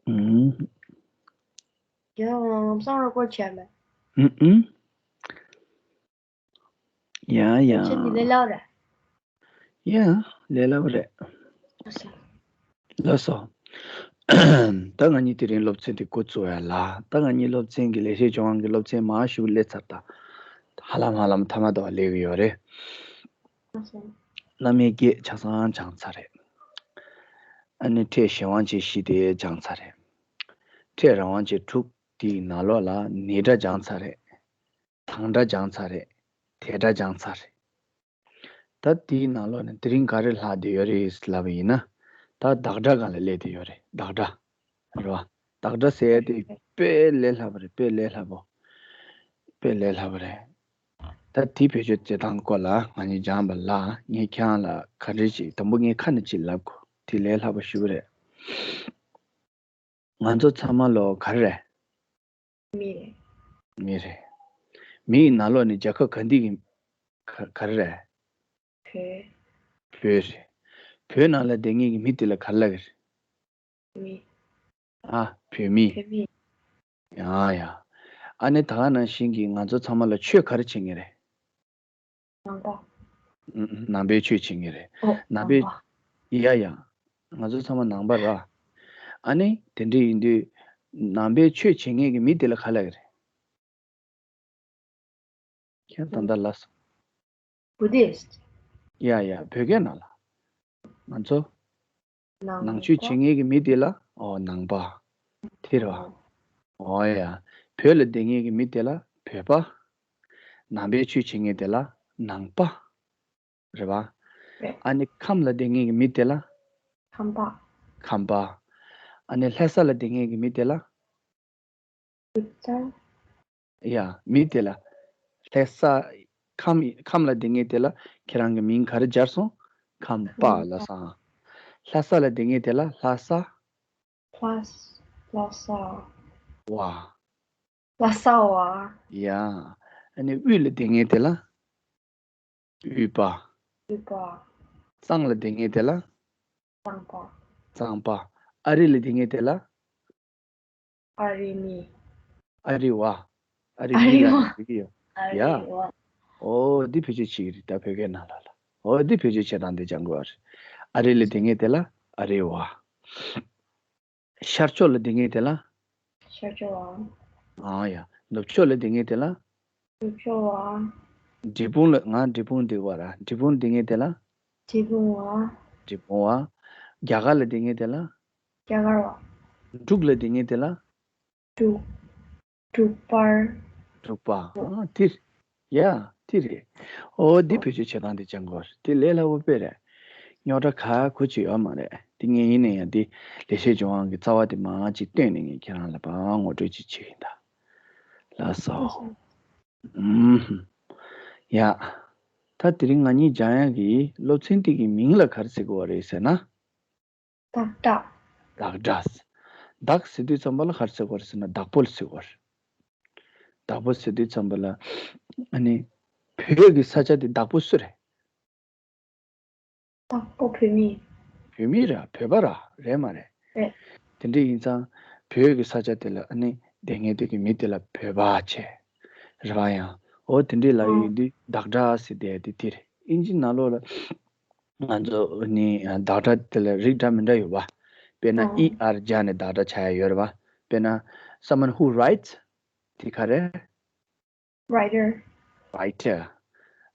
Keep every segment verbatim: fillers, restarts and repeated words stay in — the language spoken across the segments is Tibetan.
ཨུམ། ཡང་ལམ་སང་རོགས་སྐོར་བྱས་མེད། ཨུམ་ཨུམ། ཡ་ཡ། ཁྱེད་ཀྱི་ལས་སླ་པོ་རེད། ཡ། ལས་སླ་པོ་རེད། ལགས་སོ། ལགས་སོ། ད་ང་གཉིས་དེ་རིང་སློབ་ཚན་དེ་འགོ་བཙུགས་ཡ་ལ། ད་ང་གཉིས་སློབ་ཚན་གྱི་ལེགས་བཤད་ལྗོན་དབང་གི་སློབ་ཚན་མར་ཞུ་སླེབས་ཚར། ད་ཧ་ལམ་ཧ་ལམ་ཐ་མ་དེ་བ་སླེབས་ཀྱི་ཡོད་རེད། ལགས་སོ། རྣམ་དབྱེ་བརྒྱད་ཆ་ཚང་སྦྱངས་ཚར་རེད། ཨ་ནི་ཕྲད་གཞན་དབང་བྱེད་བཞི་དེ་སྦྱངས་ཚར་རེད། ཕྲད་རང་དབང་བྱེད་དྲུག་དེའི་ནང་ལོགས་ལ་ནས་སྒྲ་སྦྱངས་ཚར་རེད། དང་སྒྲ་སྦྱངས་ཚར་རེད། དེ་སྒྲ་སྦྱངས་ཚར་རེད། ད་དེའི་ནང་ལོགས་ནས་དེ་རིང་ག་རེ་ལྷག་བསྡད་ཡོད་རེད་ལབ་པ་ཡིན་ན། ད་བདག་སྒྲ་སྒང་ལ་སླེབས་བསྡད་ཡོད་རེད། བདག་སྒྲ། རེད་བ། བདག་སྒྲ་ཟེར་ཡ་དེ་དཔེ་ལས་སླ་པོ་རེད། དཔེ་ལས་སླ་པོ། དཔེ་ལས་སླ་པོ་རེད། ད་དེ་བེད་སྤྱོད་བྱེད་སྟངས་སྐོར་ལ་ང་གཉིས་སྦྱངས་པ་ལ་ངས་ཁྱེད་རང་ལ་ག་འདྲ་ཞིག་དང་པོ་ངས་ཁ་ནས་ཅིག་ལབ་དགོས། དེ་ལས་སླ་པོ་ཞེ་པོ་རེད། ང་ཚོ་ཚང་མ་ལོ་ག་རེ་རེད། མི་རེད། མི་རེད། མི་ཡི་ནང་ལོགས་ནས་རྒྱལ་ཁབ་ག་འདི་གི་ག་ག་རེ་རེད། བོད། བོད་རེད། བོད་ནང་ལ་བསྡད་མཁན་གྱི་མི་དེ་ལ་ག་རེ་ལབ་ཀྱི་རེད། མི། ཨ། བོད་མི། བོད་མི། ཡ་ཡ། ཨ་ནི་ད་ག་ནང་བཞིན་གྱི་ང་ཚོ་ཚང་མ་ལ་ཆོས་ག་རེ་བྱེད་མཁན་རེད། ནང་པ། ཨུ། ནང་པའི་ཆོས་བྱེད་མཁན་རེད། ཨོ། ནང་པའི། ནང་པ། ཡ་ཡ། ང་ཚོ་ཚང་མ་ནང་པ་ར། ཨ་ནི་དེ་འདྲ་ཡིན་དུས། ནང་པའི་ཆོས་བྱེད་མཁན་གྱི་མི་དེ་ལ་ག་ལབ་ཀྱི་རེད། ཁྱེད་ད་ལྟ་ལ་སོང་། བུ་དིསྟ། ཡ་ཡ། བོད་སྐད་ནང་ལ། ང་ཚོ། ནང་ནང་ཆོས་པ། བྱེད་མཁན་གྱི་མི་དེ་ལ། ཨོ། ནང་པ། དེ་རེད་བ། ཨོ་ཡ། བོད་ལ་བསྡད་མཁན་གྱི་མི་དེ་ལ་བོད་པ། ནང་པའི་ཆོས་བྱེད་མཁན་དེ་ལ་ནང་པ། རེད་བ། རེད། ཨ་ནི་ཁམས་ལ་བསྡད་མཁན་གྱི་མི་དེ་ལ། ཁམས་པ། ཁམས་པ། ཨ་ནི་ལྷ་ས་ལ་བསྡད་མཁན་གྱི་མི་དེ་ལ། ཡ། མི་དེ་ལ། ལྷ་ས། ཁམས་ཁམས་ལ་བསྡད་མཁན་དེ་ལ་ཁྱེད་རང་གི་མིང་ག་རེ་སྦྱར་སོང་། ཁམས་པ་ལབ་སོང་། ལྷ་ས་ལ་བསྡད་མཁན་དེ་ལ་ལྷ་ས། ལྷ་ས། ལྷ་ས། བ། ལྷ་ས་བ། ཡ། ཨ་ནི་དབུས་ལ་བསྡད་མཁན་དེ་ལ། དབུས་པ། དབུས་པ། གཙང་ལ་བསྡད་མཁན་དེ་ལ། གཙང་པ། གཙང་པ། ཨ་རི་ལ་བསྡད་མཁན་དེ་ལ། ཨ་རི་མི། ཨ་རི་བ། ཨ་རི་ཨ་རི་མི་ལ་བ། བསྡད་ཀྱི་ཡོད། ཨ་ཡ། རི་བ། ཨོ། འདི་བེད་སྤྱོད་བྱེད་ཀྱི་རེད། ད་བོད་སྐད་ནང་ལ་ལ། ཨོ། འདི་བེད་སྤྱོད་བྱེད་སྟངས་འདི་སྦྱང་དགོས་པ་རེད། ཨ་རི་ལ་བསྡད་མཁན་དེ་ལ་ཨ་རི་བ། ཤར་ཕྱོགས་ལ་བསྡད་མཁན་དེ་ལ། ཤར་ཕྱོགས་བ། ཨ་ཡ། ནུབ་ཕྱོགས་ལ་བསྡད་མཁན་དེ་ལ། ནུབ་ཕྱོགས་བ། འབྲས་སྤུངས་ལ། ང་འབྲས་སྤུངས་བསྡད་པ་ར། འབྲས་སྤུངས་བསྡད་མཁན་དེ་ལ། འབྲས་སྤུངས་བ། འབྲས་སྤུངས་བ། རྒྱ་གར་ལ་བསྡད་མཁན་དེ་ལ། རྒྱ་གར་བ། འབྲུག་ལ་བསྡད་མཁན་དེ་ལ། འབྲུག་འབྲུག་པར། འབྲུག་པ། ཨ། དེ། ཡ། དེ་རེད། ཨོ། འདི་བེད་སྤྱོད་བྱེད་སྟངས་དེ་སྦྱང་དགོས་རེད། དེ་ལས་སླ་པོ་དཔེ་རེད། རྙོག་དྲ་ག་གུ་ཅིག་ཡོད་མ་རེད། དེ་ངས་ཡིན་ན་ཡང་དེ་ལེགས་བཤད་ལྗོན་དབང་གི་རྩ་བ་དེ་མར་ཅིག་བཏོན་ནས་ངས་ཁྱེད་རང་ལ་ཕར་ངོ་སྤྲོད་ཅིག་བྱེད་ཀྱིན་གདའ། ལགས་སོ། ཨུམ། ཡ། ད་དེ་རིང་ང་གཉིས་སྦྱང་ཡག་གི་སློབ་ཚན་དེ་གི་མིང་ལ་ག་རེ་ཟེར་དགོས་པ་རེད་ཟེར་ན། བདག་སྒྲ། བདག་སྒྲ། བདག་ཟེར་དུས་ཙམ་པ་ལ་ག་རེ་ཟེར་དགོས་རེད་ཟེར་ན། བདག་པོ་ལ་ཟེར་དགོས་རེད། བདག་པོ་ཟེར་དུས་ཙམ་པ་ལ། ཨ་ནི། བོད་ཀྱི་ས་ཆ་དེ་བདག་པོ་སུ་རེད། བདག་པོ་བོད་མི། བོད་མི་ར། བོད་པ་ར། རེད་མ་རེད། རེད། དེ་འདྲ་ཡིན་ཙང་། བོད་ཀྱི་ས་ཆ་དེ་ལ་ཨ་ནི་བསྡད་མཁན་དེ་གི་མི་དེ་ལ་བོད་པ་བྱས། རེད་བ། ཡང་། ཨོ། དེ་འདྲའི་ལབ་ཡོང་དུས་བདག་སྒྲ་ཟེར་བསྡད་དེ་དེ་རེད། ཨིན་ཇི་ནང་ལོགས་ལ། ང་ཚོ་ནི་བདག་སྒྲ་དེ་ལ་རིགས་འདྲ་མི་འདྲ་ཡོད་པ། དཔེར་ན། ཨོ། ཨི་ཨར་སྦྱར་ནས་བདག་སྒྲ་ཆགས་ཡ་ཡོད་རེད་པ། དཔེར་ན། Someone who writes. དེ་ག་རེ། Writer. Writer.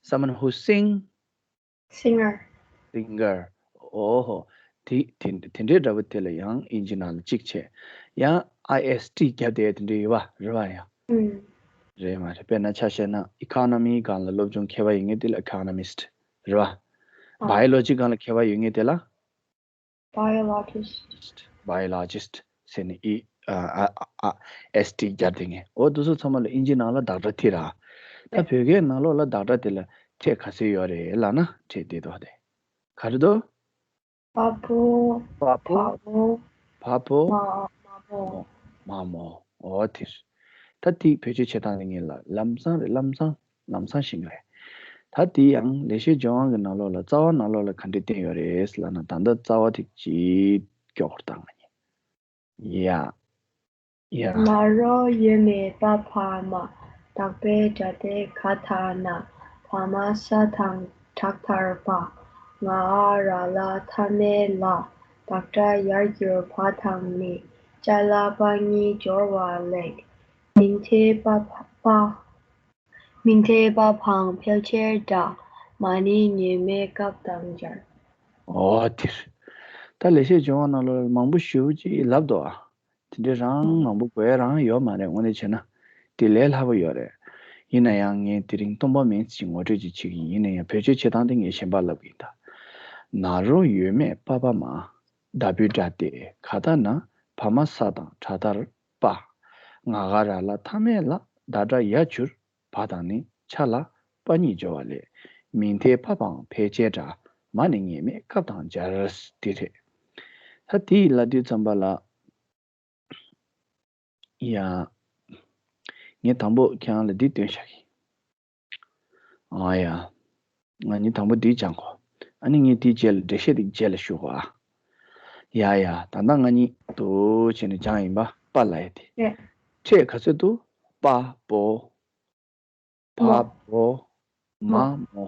Someone who sing. Singer. Singer. ཨོ་ཧོ། དེ་དེ་དེ་འདྲའི་འདྲ་པོ་དེ་ལ་ཡང་ཨིན་ཇི་ནང་ལ་གཅིག་བྱས། ཡང་ཨའི་ཨེས་ཊི་བརྒྱབ་བསྡད་དེ་འདྲ་ཡོད་པ། རེད་པ། ཡང་། ཨུམ། རེད་མ་རེད། དཔེར་ན་ཆ་བཞག་ན་ཨི་ཀོ་ནོ་མི་སྒང་ལ་སློབ་སྦྱོང་མཁས་པ་ཡོད་མཁན་དེ་ལ་ཨི་ཀོ་ནོ་མི་སི་ཊི། རེད་པ། ཨ། བྷའི་ཡོ་ལོ་ཇི་སྒང་ལ་མཁས་པ་ཡོད་མཁན་དེ་ལ། བྷའི་ཡོ་ལོ་ཇི་སི་ཊི། བྷའི་ཡོ་ལོ་ཇི་སི་ཊི་ཟེར་ནས་ཨི་ཨ་ཨ་ཨ་ཨེས་ཊི་བརྒྱབ་བསྡད་མཁན། ཨོ། དེ་ཚོ་ཚང་མ་ལ་ཨིན་ཇི་ནང་ལ་བདག་སྒྲ་དེ་རེད། ད་བོད་སྐད་ནང་ལོགས་ལ་བདག་སྒྲ་དེ་ལ་ཕྲད་ག་ཚོད་ཡོད་རེད་ལབ་ན། ཕྲད་དེ་དོ་དེ་ག་རེ་འདུག། བ་བོ། བ་བོ། བ་བོ། བ་བོ། མ། མ་བོ། མ་མོ། ཨོ། དེ་རེད། ད་དེ་བེད་སྤྱོད་བྱེད་སྟངས་དེ་ངས་ལ་ལམ་སང་རེད། ལམ་སང་། ལམ་སང་ཤེས་ཀྱི་རེད། ད་དེ་ཡང་ལེགས་བཤད་ལྗོན་དབང་གི་ནང་ལོགས་ལ། རྩ་བ་ནང་ལོགས་ལ་ག་འདྲས་བསྟན་ཡོད་རེད་ལབ་ན། ད་ལྟ་རྩ་བ་དེ་གཅིག་ སྐྱོར་བཏང་ཡིན། ཡ། ཡ། ན་རོ་ཡོད་མེད་པ་བ་མ། བཏགས་པའི་སྒྲ་སྡེ་ག་ད་ན། བ་མ་ས་དང་དྲག་མཐར་པ། ང་འ་ར་ལ་མཐའ་མེད་ལ། བདག་སྒྲ་ཡར་གྱུར་བ་དང་ནི། ཅ་ལ་པ་གཉིས་སྦྱོར་བ་ལེགས། མིང་མཐའི་པ་པ། མིང་མཐའི་པ་བའང་ཕལ་ཆེར་འདྲ། མ་ནི་ངེས་མེད་སྐབས་དང་སྦྱར། ཨོ་དེ་རེད། ད་ལེགས་བཤད་ལྗོན་དབང་ནང་ལོགས་ལ་མང་པོ་ཞེ་པོ་ཅིག་ལབ་འདུག་ཨ། དེ་འདྲའི་རང་མང་པོ་དགོས་ཡ་རང་ཡོད་མ་རེད། དངོས་གནས་བྱས་ན་དེ་ལས་སླ་པོ་ཡོད་རེད། ཡིན་ན་ཡང་ངས་དེ་རིང་སྟོང་པ་མིན་ཅིག་ངོ་སྤྲོད་ཅིག་བྱེད་ཀྱི་ཡིན། ཡིན་ན་ཡང་བེད་སྤྱོད་བྱེད་སྟངས་དེ་ངས་གཞན་པ་ལབ་ཀྱི་ཡིན་ད། ན་རོ་ཡོད་མེད་པ་བ་མ། ད་བུའི་སྒྲ་སྡེ་ག་ད་ན། བ་མ་ས་དང་དྲག་མཐར་པ། ང་འ་ར་ལ་མཐའ་མེད་ལ། བདག་སྒྲ་ཡར་གྱུར་བ་དང་ནི། ཅ་ལ་པ་གཉིས་སྦྱོར་བ་ལས། མིང་མཐའི་པ་བའང་ཕལ་ཆེར་འདྲ། མ་ནི་ངེས་མེད་སྐབས་དང་སྦྱར། དེ་རེད། ད་དེ་ལབ་དུས་ཙམ་པ་ལ། ཡ། ངས་དང་པོ་ཁྱེད་རང་ལ་འདི་སྟོན་བཞག་གི། ཨ་ཡ། ང་གཉིས་དང་པོ་འདི་སྦྱང་གོ། ཨ་ནི་ངས་དེའི་རྗེས་ལ་འགྲེལ་བཤད་དེ་རྗེས་ལ་ཞུ་གོ་ཨ། ཡ་ཡ། ད་ལྟ་ང་གཉིས་འདུག་བྱས་ནས་སྦྱང་ཡིན་པ། པ་ལབ་ཡ་དེ། རེད། ཕྲད་ག་ཚོད་འདུག་པ་པོ། བ་མོ། བོ། མ་མོ།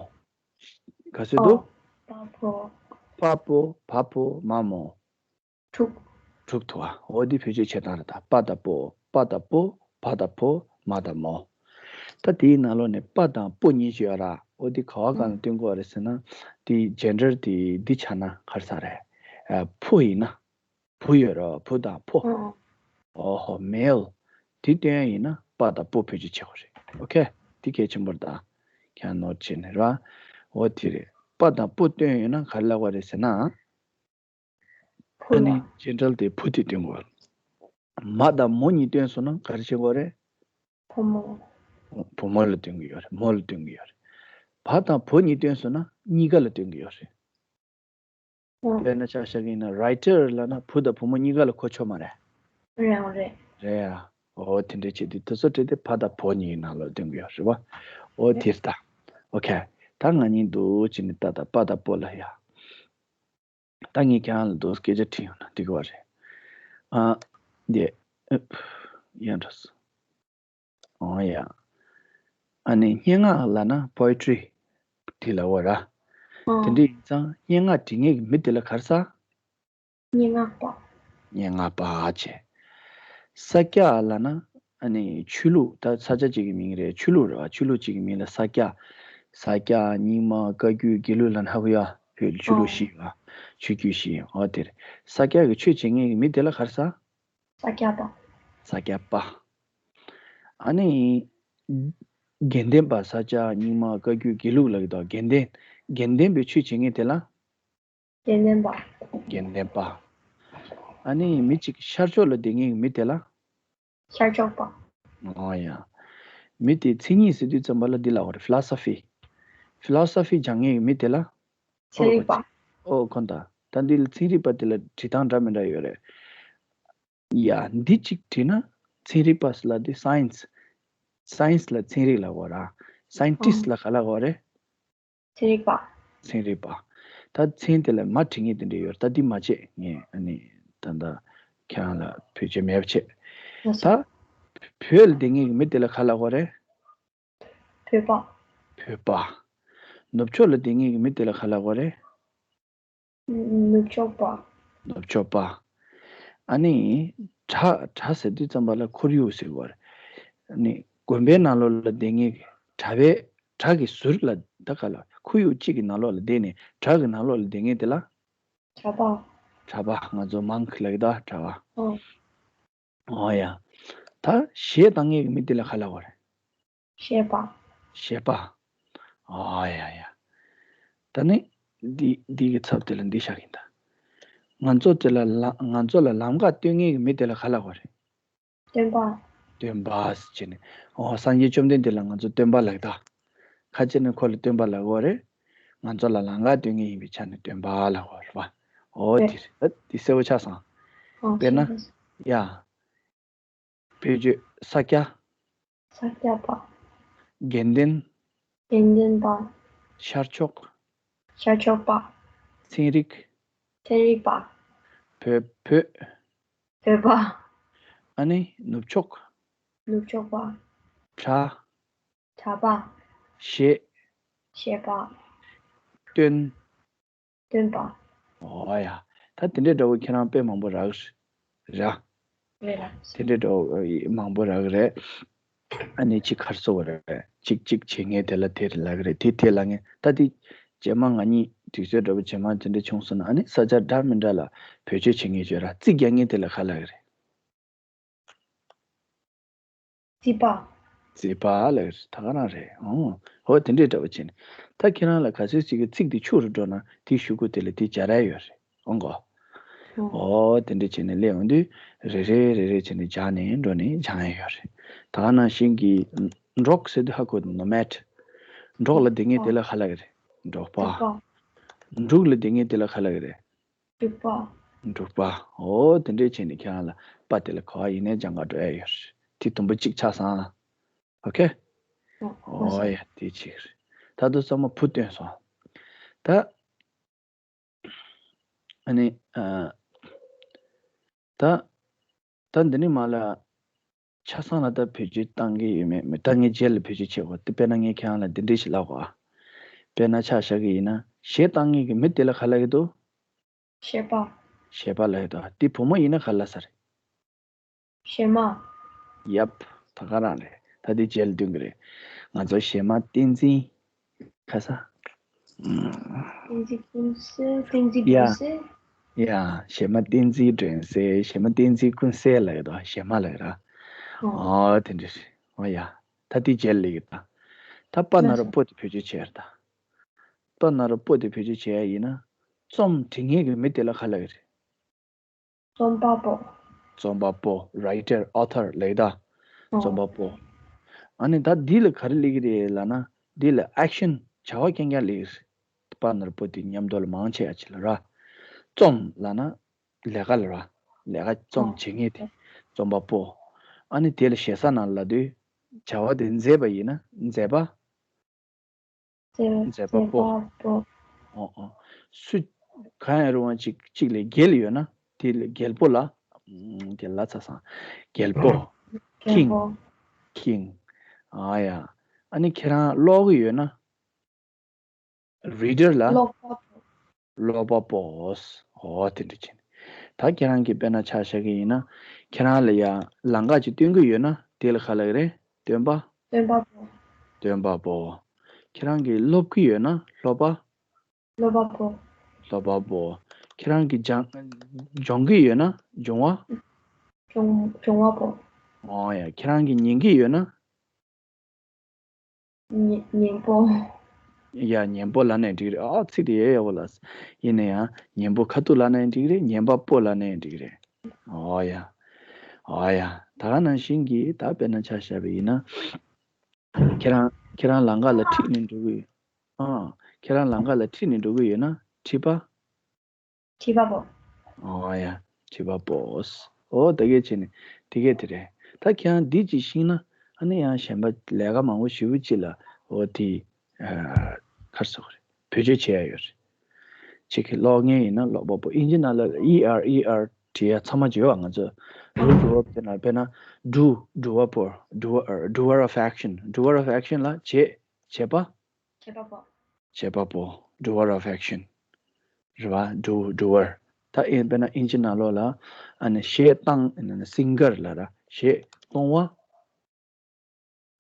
ག་ཚོད་འདུག་པ་བོ། པ་པོ། བ་བོ། མ་མོ། དྲུག་དྲུག་འདུག་ཨ། འོ་འདི་བེད་སྤྱོད་བྱེད་སྟངས་རེད་ད། པ་དང་པོ། པ་དང་པོ། བ་དང་བོ། མ་དང་མོ། ད་དེའི་ནང་ལོགས་ནས་པ་དང་པོ་གཉིས་ཅིག་ཡོད་ར། འོ་འདི་ག་བ་གང་ལ་སྟོན་དགོས་རེད་ཟེར་ན། དེའི་ཇེན་ཌར་དེ་འདི་ཆགས་ན་ག་རེ་ཟེར་རེད། ཨ། བུ་ཡིན་ན། བུ་ཡོད་ར། བུ་དང་ཕོ། ཨོ་ཧོ། མེལ། དེ་སྟོན་ཡ་ཡིན་ན་པ་དང་པོ་བེད་སྤྱོད་བྱེད་དགོས་རེད། ཨོ་ཁེ། དེ་གལ་ཆེན་པོ་རེད་ད། ཁྱེད་རང་ནོར་བྱས་ནས་ར། འོ་དེ་རེད། པ་དང་པོ་སྟོན་ཡོད་ན་ག་རེ་ལབ་དགོས་རེད་ཟེར་ན། ཨ་ནི་ཇེན་ཌར་དེ་བུ་དེ་སྟོན་དགོས། མ་དང་མོ་གཉིས་སྟོན་སོང་ན་ག་རེ་བྱེད་དགོས་རེད། བུ་མོ། བུ་མོ་ལ་སྟོན་གྱི་ཡོད་རེད། མོ་ལ་སྟོན་གྱི་ཡོད་རེད། བ་དང་བོ་གཉིས་སྟོན་སོང་ན་གཉིས་ཀ་ལ་སྟོན་གྱི་ཡོད་རེད། ཨོ། དཔེར་ན་ཆ་བཞག་གི་ཡིན་ན་རའི་ཊར་ལབ་ན་བུ་དང་བུ་མོ་གཉིས་ཀ་ལ་གོ་ཆོད་མ་རེད། རེད་རེད། རེད་ཡ། ཨོ་དེ་འདྲ་བྱེད་དུས་དེ་ཚོ་བྲིས་ཏེ་བ་དང་བོ་གཉིས་ནང་ལ་སྟོན་གྱི་ཡོད་རེད་བ། ཨོ་རེད། དེ་རེད་ད། ཨོ་ཁེ། ད་ང་གཉིས་འདུག་བྱས་ནས་ད་ད་པ་དང་པོ་ལ་ཡ། ད་ངས་ཁྱེད་རང་ལ་འདུག་སྐད་ཆ་དྲིས་ཡོང་ན་འགྲིག་གི་བ་རེད། ཨ། འདི། ཡ་འགྲོ་སོང་། ཨོ་ཡ། ཨ་ནི་སྙན་ངག་ལབ་ན་པོ་ཨེ་ཊི་རི་དེ་ལབ་པ་ར། ཨོ། དེ་འདྲ་ཡིན་ཙང་སྙན་ངག་འབྲི་མཁན་གྱི་མི་དེ་ལ་ག་རེ་ཟེར། སྙན་ངག་པ། སྙན་ངག་པ་བྱས། ས་སྐྱ་ལབ་ན་ཨ་ནི་ཆོས་ལུགས། ད་ས་ཆ་གཅིག་གི་མིང་རེད། ཆོས་ལུགས་རེད་བ། ཆོས་ལུགས་གཅིག་གི་མིང་ལ་ས་སྐྱ། ས་སྐྱ་རྙིང་མ་བཀའ་བརྒྱུད་དགེ་ལུགས་ལབ་ན་ཧ་གོ་ཡ། བོད་ཆོས་ལུགས་ཨོ། བཞི་ཡོད་བ། ཆོས་བརྒྱུད་བཞི་ཡོད། ཨོ་དེ་རེད། ས་སྐྱ་གི་ཆོས་བྱེད་མཁན་གྱི་མི་དེ་ལ་ག་རེ་ཟེར། ས་སྐྱ་པ། ས་སྐྱ་པ། ཨ་ནི། དགེ་ལྡན་པ། ས་སྐྱ་རྙིང་མ་བཀའ་བརྒྱུད་དགེ་ལུགས་ལབ་ཀྱི་འདུག་དགེ་ལྡན། དགེ་ལྡན་པའི་ཆོས་བྱེད་མཁན་དེ་ལ། དགེ་ལྡན་པ། དགེ་ལྡན་པ། ཨ་ནི་མི་གཅིག་ཤར་ཕྱོགས་ལ་བསྡད་མཁན་གྱི་མི་དེ་ལ། ཤར་ཕྱོགས་པ། ཨོ་ཡ། མི་དེ་མཚན་ཉིད་ཟེར་དུས་ཙམ་པ་ལ་འདི་ལབ་དགོས་རེད། ཕི་ལོ་སོ་ཕི། ཕི་ལོ་སོ་ཕི་སྦྱང་མཁན་གྱི་མི་དེ་ལ། ཚན་རིག་པ། ཨོ་ཁོ་ད། ད་འདི་ལ་ཚན་རིག་པ་དེ་ལ་བྲིས་སྟངས་འདྲ་མི་འདྲ་ཡོད་རེད། ཡ། འདི་གཅིག་བྲིས་ན་ཚན་རིག་པ་ལབ་དེ་སའེན་སི། སའེན་སི་ལ་ཚན་རིག་ལབ་དགོས་ར། སའེན་ཊིསི་ཊི་ལ་ག་ལབ་དགོས་རེད། ཚན་རིག་པ། ཚན་རིག་པ། ད་མཚན་དེ་ལ་མ་བྲིས་མཁན་དེ་འདྲ་ཡོད་རེད། ད་འདི་མ་བྱེད། ངས་ཨ་ནི་ད་ལྟ་ཁྱེད་རང་ལ་བེད་སྤྱོད་མེད་པ་བྱེད། ད་བོད་ལ་བསྡད་མཁན་གྱི་མི་དེ་ལ་ག་ལབ་དགོས་རེད། བོད་པ། བོད་པ། ནུབ་ཕྱོགས་ལ་བསྡད་མཁན་གྱི་མི་དེ་ལ་ག་ལབ་དགོས་རེད། ནུབ་ཕྱོགས་པ། ནུབ་ཕྱོགས་པ། ཨ་ནི། གྲྭ། གྲྭ་ཟེར་དུས་ཙམ་པ་ལ་ཁོར་ཡུག་ཟེར་བ་རེད། ཨ་ནི། དགོན་པའི་ནང་ལོགས་ལ་བསྡད་མཁན་གྱི་གྲྭ་པའི། གྲྭ་གི་ཟུར་ལ་ད་ག་ལ་ཁོར་ཡུག་གཅིག་གི་ནང་ལོགས་ལ་བསྡད་ནས་གྲྭ་གི་ནང་ལོགས་ལ་བསྡད་མཁན་དེ་ལ། གྲྭ་པ། གྲྭ་པ། ང་ཚོ་མང་གི་ལབ་ཀྱི་ད་གྲྭ་པ། ཨོ། ཨོ་ཡ། ད་གཞས་བཏང་མཁན་གྱི་མི་དེ་ལ་ག་ལབ་དགོས་རེད། གཞས་པ། གཞས་པ། ཨ་ཡ་ཡ། ད་ནི། འདི་འདི་གི་ཚབ་དེ་ལ་འདི་བཞག་གི་ཡིན་ད། ང་ཚོ་དེ་ལ་ལ་ང་ཚོ་ལ་ལམ་ཁ་སྟོན་མཁན་གྱི་མི་དེ་ལ་ག་ལབ་དགོས་རེད། སྟོན་པ། སྟོན་པ་ཟེར་བྱས་ནས། ཨོ་སངས་རྒྱས་བཅོམ་ལྡན་འདས་ལ་ང་ཚོ་སྟོན་པ་ལབ་ད། ཁ་ཅིག་ནི་ཁོ་ལ་སྟོན་པ་ལབ་དགོས་རེད། ང་ཚོ་ལ་ལམ་ཁ་སྟོན་མཁན་ཡིན་པའི་ཆ་ནས་སྟོན་པ་ལབ་དགོས་རེད་པ། ཨོ་རེད། དེ་རེད། ད་དེ་གསལ་པོ་ཆགས་སོང་། ཨོ་དཔེར་ན། ཤེས་སོང་། ཡ། བེད་སྤྱོད། ས་སྐྱ། ས་སྐྱ་པ། དགེ་ལྡན། དགེ་ལྡན་པ། ཤར་ཕྱོགས། ཤར་ཕྱོགས་པ། ཚན་རིག། ཚན་རིག་པ། བོད། བོད། བོད་པ། ཨ་ནི་ནུབ་ཕྱོགས། ནུབ་ཕྱོགས་པ། གྲྭ། གྲྭ་པ། གཞས། གཞས་པ། སྟོན། སྟོན་པ། ཨོ་ཡ། ད་དེ་འདྲའི་འདྲ་བོ་ཁྱེད་རང་དཔེ་མང་པོ་རག་ར། རེད་ལ། དེ་འདྲའི་འདྲ་བོ་མང་པོ་རག་རེད། ཨ་ནི་གཅིག་ཁར་སོ་བ་རེད། གཅིག་གཅིག་བྱེད་ངེས་དེ་ལ་དེ་རེད་ལག་རེད། དེ་དེ་ལ་ངས་ད་དེ་རྗེས་མ་ང་གཉིས་དུས་ཚོད་འདྲ་བོ་རྗེས་མ་དེ་འདྲ་བྱུང་སོང་ན། ཨ་ནི་ས་ཆ་འདྲ་མི་འདྲ་ལ་བེད་སྤྱོད་བྱེད་ངེས་བྱོས་ར། རྩིས་རྒྱག་ངེས་དེ་ལ་ག་ལ་རེད། རྩིས་པ། རྩིས་པ་ལ་ད་ག་རང་རེད། ཨོ་ཧོ། དེ་འདྲའི་འདྲ་བོ་བྱས་ནས་ད་ཁྱེད་རང་ལ་ག་ཚོད་ཅིག་གི་ཚིག་དེ་ཆུ་རུ་འགྲོ་ན་དེ་གཞུག་གུ་དེ་ལ་དེ་སྦྱར་ཡ་ཡོད་རེད། ཨོ་གོ། ཨོ་དེ་འདྲ་བྱས་ནས་སླེབས་ཡོང་དུས་རེ་རེ་རེ་རེ་བྱས་ནས་སྦྱར་ནས་འགྲོ་ནས་སྦྱང་ཡ་ཡོད་རེད། ད་ག་ནང་བཞིན་གྱི་འབྲོག་ཟེར་དུས་ཧ་གོ་ནོ་མེད། འབྲོག་ལ་དེ་ངེས་དེ་ལ་ག་ལ་གི་རེད། འབྲོག་པ། འབྲོག་པ། འབྲུག་ལ་དེ་ངེས་དེ་ལ་ག་ལ་གི་རེད། འབྲུག་པ། འབྲུག་པ། ཨོ་དེ་འདྲའི་བྱས་ནས་ཁྱེད་རང་ལ་པ་དེ་ལ་ག་བ་ཡིན་ནའི་སྦྱང་ག་འགྲོ་ཡ་ཡོད་རེད། དེ་དུམ་བུ་གཅིག་ཆགས་སོང་། ཨོ་ཁེ། ཨོ་ཡ་དེ་གཅིག་རེད། ད་དུང་ཚང་མ་བུ་བཏོན་སོང་། ད་ཨ་ནི་ཨ་ད་ད་འདི་ནི་མ་ལ། ཆ་ཚང་ལ་ད་བེད་སྤྱོད་བཏང་གི་ཡོད་མེད་མི་ད་ངས་རྗེས་ལ་བེད་སྤྱོད་བྱེད་དགོས། དེ་དཔེར་ན་ངས་ཁྱེད་རང་ལ་འདི་འདྲ་ཞིག་ལབ་དགོས་ཨ། དཔེར་ན་ཆ་བཞག་གི་ཡིན་ན་གཞས་བཏང་མཁན་གྱི་མི་དེ་ལ་ག་ལབ་ཀྱི་འདུག་གཞས་པ། གཞས་པ་ལབ་ཀྱི་འདུག་ཨ། དེ་བུ་མོ་ཡིན་ན་ག་ལབ་ས་རེད། གཞས་མ། ཡབ། ད་ག་རང་རེད། ད་དེ་རྗེས་ལ་འདོན་གྱི་རེད། ང་ཚོ་གཞས་མ་བསྟན་འཛིན། ག་ས། བསྟན་འཛིན་ཀུན་གསལ། བསྟན་འཛིན་ཡ། ཀུན་གསལ། ཡ། གཞས་མ་བསྟན་འཛིན་སྒྲོན་གསལ། གཞས་མ་བསྟན་འཛིན་ཀུན་གསལ་ལབ་ཀྱི་འདུག་གཞས་མ་ལབ་ཀྱི་ར། ཨོ། ཨོ་དེ་འདྲ་རེད། ཨོ་ཡ། ད་དེ་རྗེས་ལ་ལབ་ཀྱི་ད། ད་པ་ན་རོ་པོ་དེ་བེད་སྤྱོད་བྱས་ར་ད། པ་ན་རོ་པོ་དེ་བེད་སྤྱོད་བྱས་ཡ་ཡིན་ན། རྩོམ་འབྲི་མཁན་གྱི་མི་དེ་ལ་ག་ལབ་ཀྱི་རེད། རྩོམ་པ་པོ། རྩོམ་པ་པོ། writer, author ལབ་ཀྱི་ད། རྩོམ་པ་པོ། ཨ་ནི་ད་འདི་ལ་ག་རེ་ལབ་ཀྱི་རེད་ལབ་ན། འདི་ལ་action བྱ་བ་རྐྱང་རྐྱང་ལབ་ཀྱི་རེད། པ་ན་རོ་པོ་དེ་མཉམ་དུ་ལ་མང་ཆེ་བ་ཅིག་ལ་ར། རྩོམ་ལབ་ན་ལས་ཀ་ལ་ར། ལས་ཀ་རྩོམ་བྱེད་མཁན་དེ་རྩོམ་པ་པོ། ཨ་ནི་དེ་ལ་ཞེ་ས་ནང་ལབ་དུས་བྱ་བ་དེ་མཛད་པ་ཡིན་ན་མཛད་པ། མཛད་པ་པོ། ཨོ་ཨོ། སུ་གང་ཡང་རུང་བ་གཅིག་གཅིག་ལས་རྒྱལ་ཡོད་ན་དེ་ལས་རྒྱལ་པོ་ལ། རྒྱལ་ལ་ཚ་སང་། རྒྱལ་པོ། ཀིང་། ཀིང་། ཨ་ཡ། ཨ་ནི་ཁྱེད་རང་ཀློག་གི་ཡོད་ན། རི་ཌར་ལ། ཀློག་པ་པོ། ཀློག་པ་པོ། ཨོ་དེ་འདྲ་བྱས་ནས། ད་ཁྱེད་རང་གིས་དཔེར་ན་ཆ་བཞག་གི་ཡིན་ན། ཁྱེད་རང་ལ་ཡ་ལམ་ཁ་ཅིག་སྟོན་གི་ཡོད་ན་དེ་ལ་ག་ལབ་ཀྱི་རེད། སྟོན་པ། སྟོན་པ་པོ། སྟོན་པ་པོ། ཁྱེད་རང་གིས་སློབ་ཀྱི་ཡོད་ན་སློབ་པ། སློབ་པ་པོ། སློབ་པ་པོ། ཁྱེད་རང་གིས་སྦྱང་སྦྱོང་གི་ཡོད་ན་སྦྱོང་བ། སྦྱོང་སྦྱོང་བ་པོ། ཨོ་ཡ། ཁྱེད་རང་གིས་ཉན་གི་ཡོད་ན། ཉན་ཉན་པོ། ཡ། ཉན་པོ་ལབ་ནའི་འགྲིག་རེད། ཨ་ཚིག་དེ་ཡག་ཡག་པོ་ལབ། ཡིན་ན་ཡང་ཉན་པོ་ཁ་ཐུག་ལབ་ནའི་འགྲིག་རེད། ཉན་པ་པོ་ལབ་ནའི་འགྲིག་རེད། ཨོ་ཡ། ཨོ་ཡ། ད་ག་ནང་བཞིན་གྱི་ད་དཔེར་ན་ཆ་བཞག་པ་ཡིན་ན། ཁྱེད་རང་ཁྱེད་རང་ལམ་ཁ་ལ་ཁྲིད་ནས་འགྲོ་གི་ཡོད། ཨ། ཁྱེད་རང་ལམ་ཁ་ལ་ཁྲིད་ནས་འགྲོ་གི་ཡོད་ན་ཁྲིད་པ། ཁྲིད་པ་པོ། ཨོ་ཡ། ཁྲིད་པ་པོ། ཨོ་ད་གས་བྱས་ནས་དེ་གས་དེ་རེད། ད་ཁྱེད་རང་འདི་ཅིག་ཤེས་ན་ཨ་ནི་ཡང་གཞན་པ་ལས་ཀ་མང་པོ་ཞེ་པོ་ཅིག་ལ་ཨོ་དེ་ག་རེ་ཟེར་དགོས་རེད། བེད་སྤྱོད་བྱེད་ཡ་ཡོད་རེད། ཁྱེད་ཀྱིས་ཀློག་མཁན་ཡིན་ན་ཀློག་པ་པོ། ཨིན་ཇི་ནང་ལ་ཨི་ཨར་ཨི་ཨར་བྲིས་ཡ་ཚང་མ་བརྗོད་པ། ང་ཚོ་རུ་འགྲོ་བ་དེ་ན་དཔེར་ན་འགྲུ་འགྲུལ་བ་པོ། doer, doer of action, doer of action ལ་བྱེད། བྱེད་པ། བྱེད་པ་པོ། བྱེད་པ་པོ། doer of action རེད་བ། do, doer། ད་ཨིན་དཔེར་ན་ཨིན་ཇི་ནང་ལོགས་ལ་ཨ་ནི་གཞས་བཏང་ཨ་ནི་སིང་གར་ལབ་ར། གཞས་གཏོང་བ།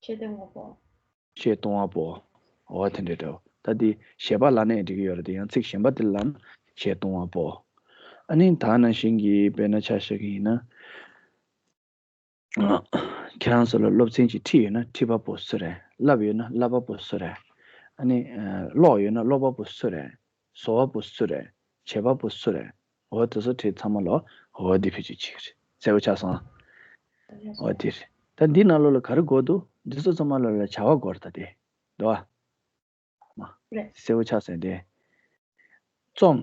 གཞས་གཏོང་བ་པོ། གཞས་གཏོང་བ་པོ། འོ་དེ་འདྲ་འདྲ་བོ། ད་དེ་གཞས་པ་ལབ་ནའི་འགྲིག་གི་ཡོད་རེད་དེ། ཡང་ཚིག་གཞན་པ་དེ་ལབ་ན་གཞས་གཏོང་བ་པོ། ཨ་ནི་ད་ནང་བཞིན་གྱི་དཔེར་ན་ཆ་བཞག་གི་ཡིན་ན། ཁྱེད་རང་ཚོ་ལ་སློབ་ཚན་ཅིག་ཁྲིད་ཡོད་ན་ཁྲིད་པ་པོ་སུ་རེད། བསླབས་ཡོད་ན་བསླབ་པ་པོ་སུ་རེད། ཨ་ནི་ཀློག་ཡོད་ན་ཀློག་པ་པོ་སུ་རེད། བཟོ་བ་པོ་སུ་རེད། བྱེད་པ་པོ་སུ་རེད། འོ་དེ་ཚོ་ཁྲིད་ཚང་མ་ལོ། འོ་འདི་བེད་སྤྱོད་བྱེད་ཀྱི་རེད། གསལ་པོ་ཆགས་སོང་ཨ། འོ་དེ་རེད། ད་འདི་ནང་ལོགས་ལ་ག་རེ་དགོས་འདུག་འདི་ཚོ་ཚང་མ་ལོགས་ལ་བྱ་བ་དགོས་རེད་ད་དེ། འདུག་ཨ། མ། རེད། གསལ་པོ་ཆགས་སོང་དེ། རྩོམ།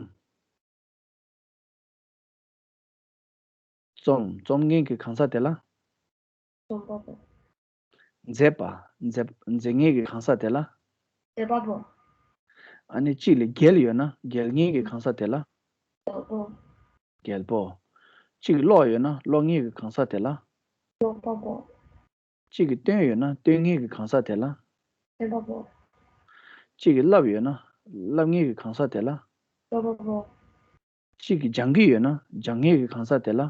རྩོམ། རྩོམ་མཁན་གྱི་གང་ཟག་དེ་ལ། རྩོམ་པ་པོ། མཛད་པ། མཛད། མཛད་མཁན་གྱི་གང་ཟག་དེ་ལ། མཛད་པ་པོ། ཨ་ནི་གཅིག་ལ་རྒྱལ་ཡོད་ན་རྒྱལ་མཁན་གྱི་གང་ཟག་དེ་ལ། རྒྱལ་པོ། རྒྱལ་པོ། གཅིག་གིས་ཀློག་ཡོད་ན་ཀློག་མཁན་གྱི་གང་ཟག་དེ་ལ། ཀློག་པ་པོ། གཅིག་གིས་སྟོན་ཡོད་ན་སྟོན་མཁན་གྱི་གང་ཟག་དེ་ལ། སྟོན་པ་པོ། གཅིག་གིས་བསླབས་ཡོད་ན་བསླབ་མཁན་གྱི་གང་ཟག་དེ་ལ། བསླབ་པ་པོ། གཅིག་གིས་སྦྱང་གི་ཡོད་ན་སྦྱང་མཁན་གྱི་གང་ཟག་དེ་ལ།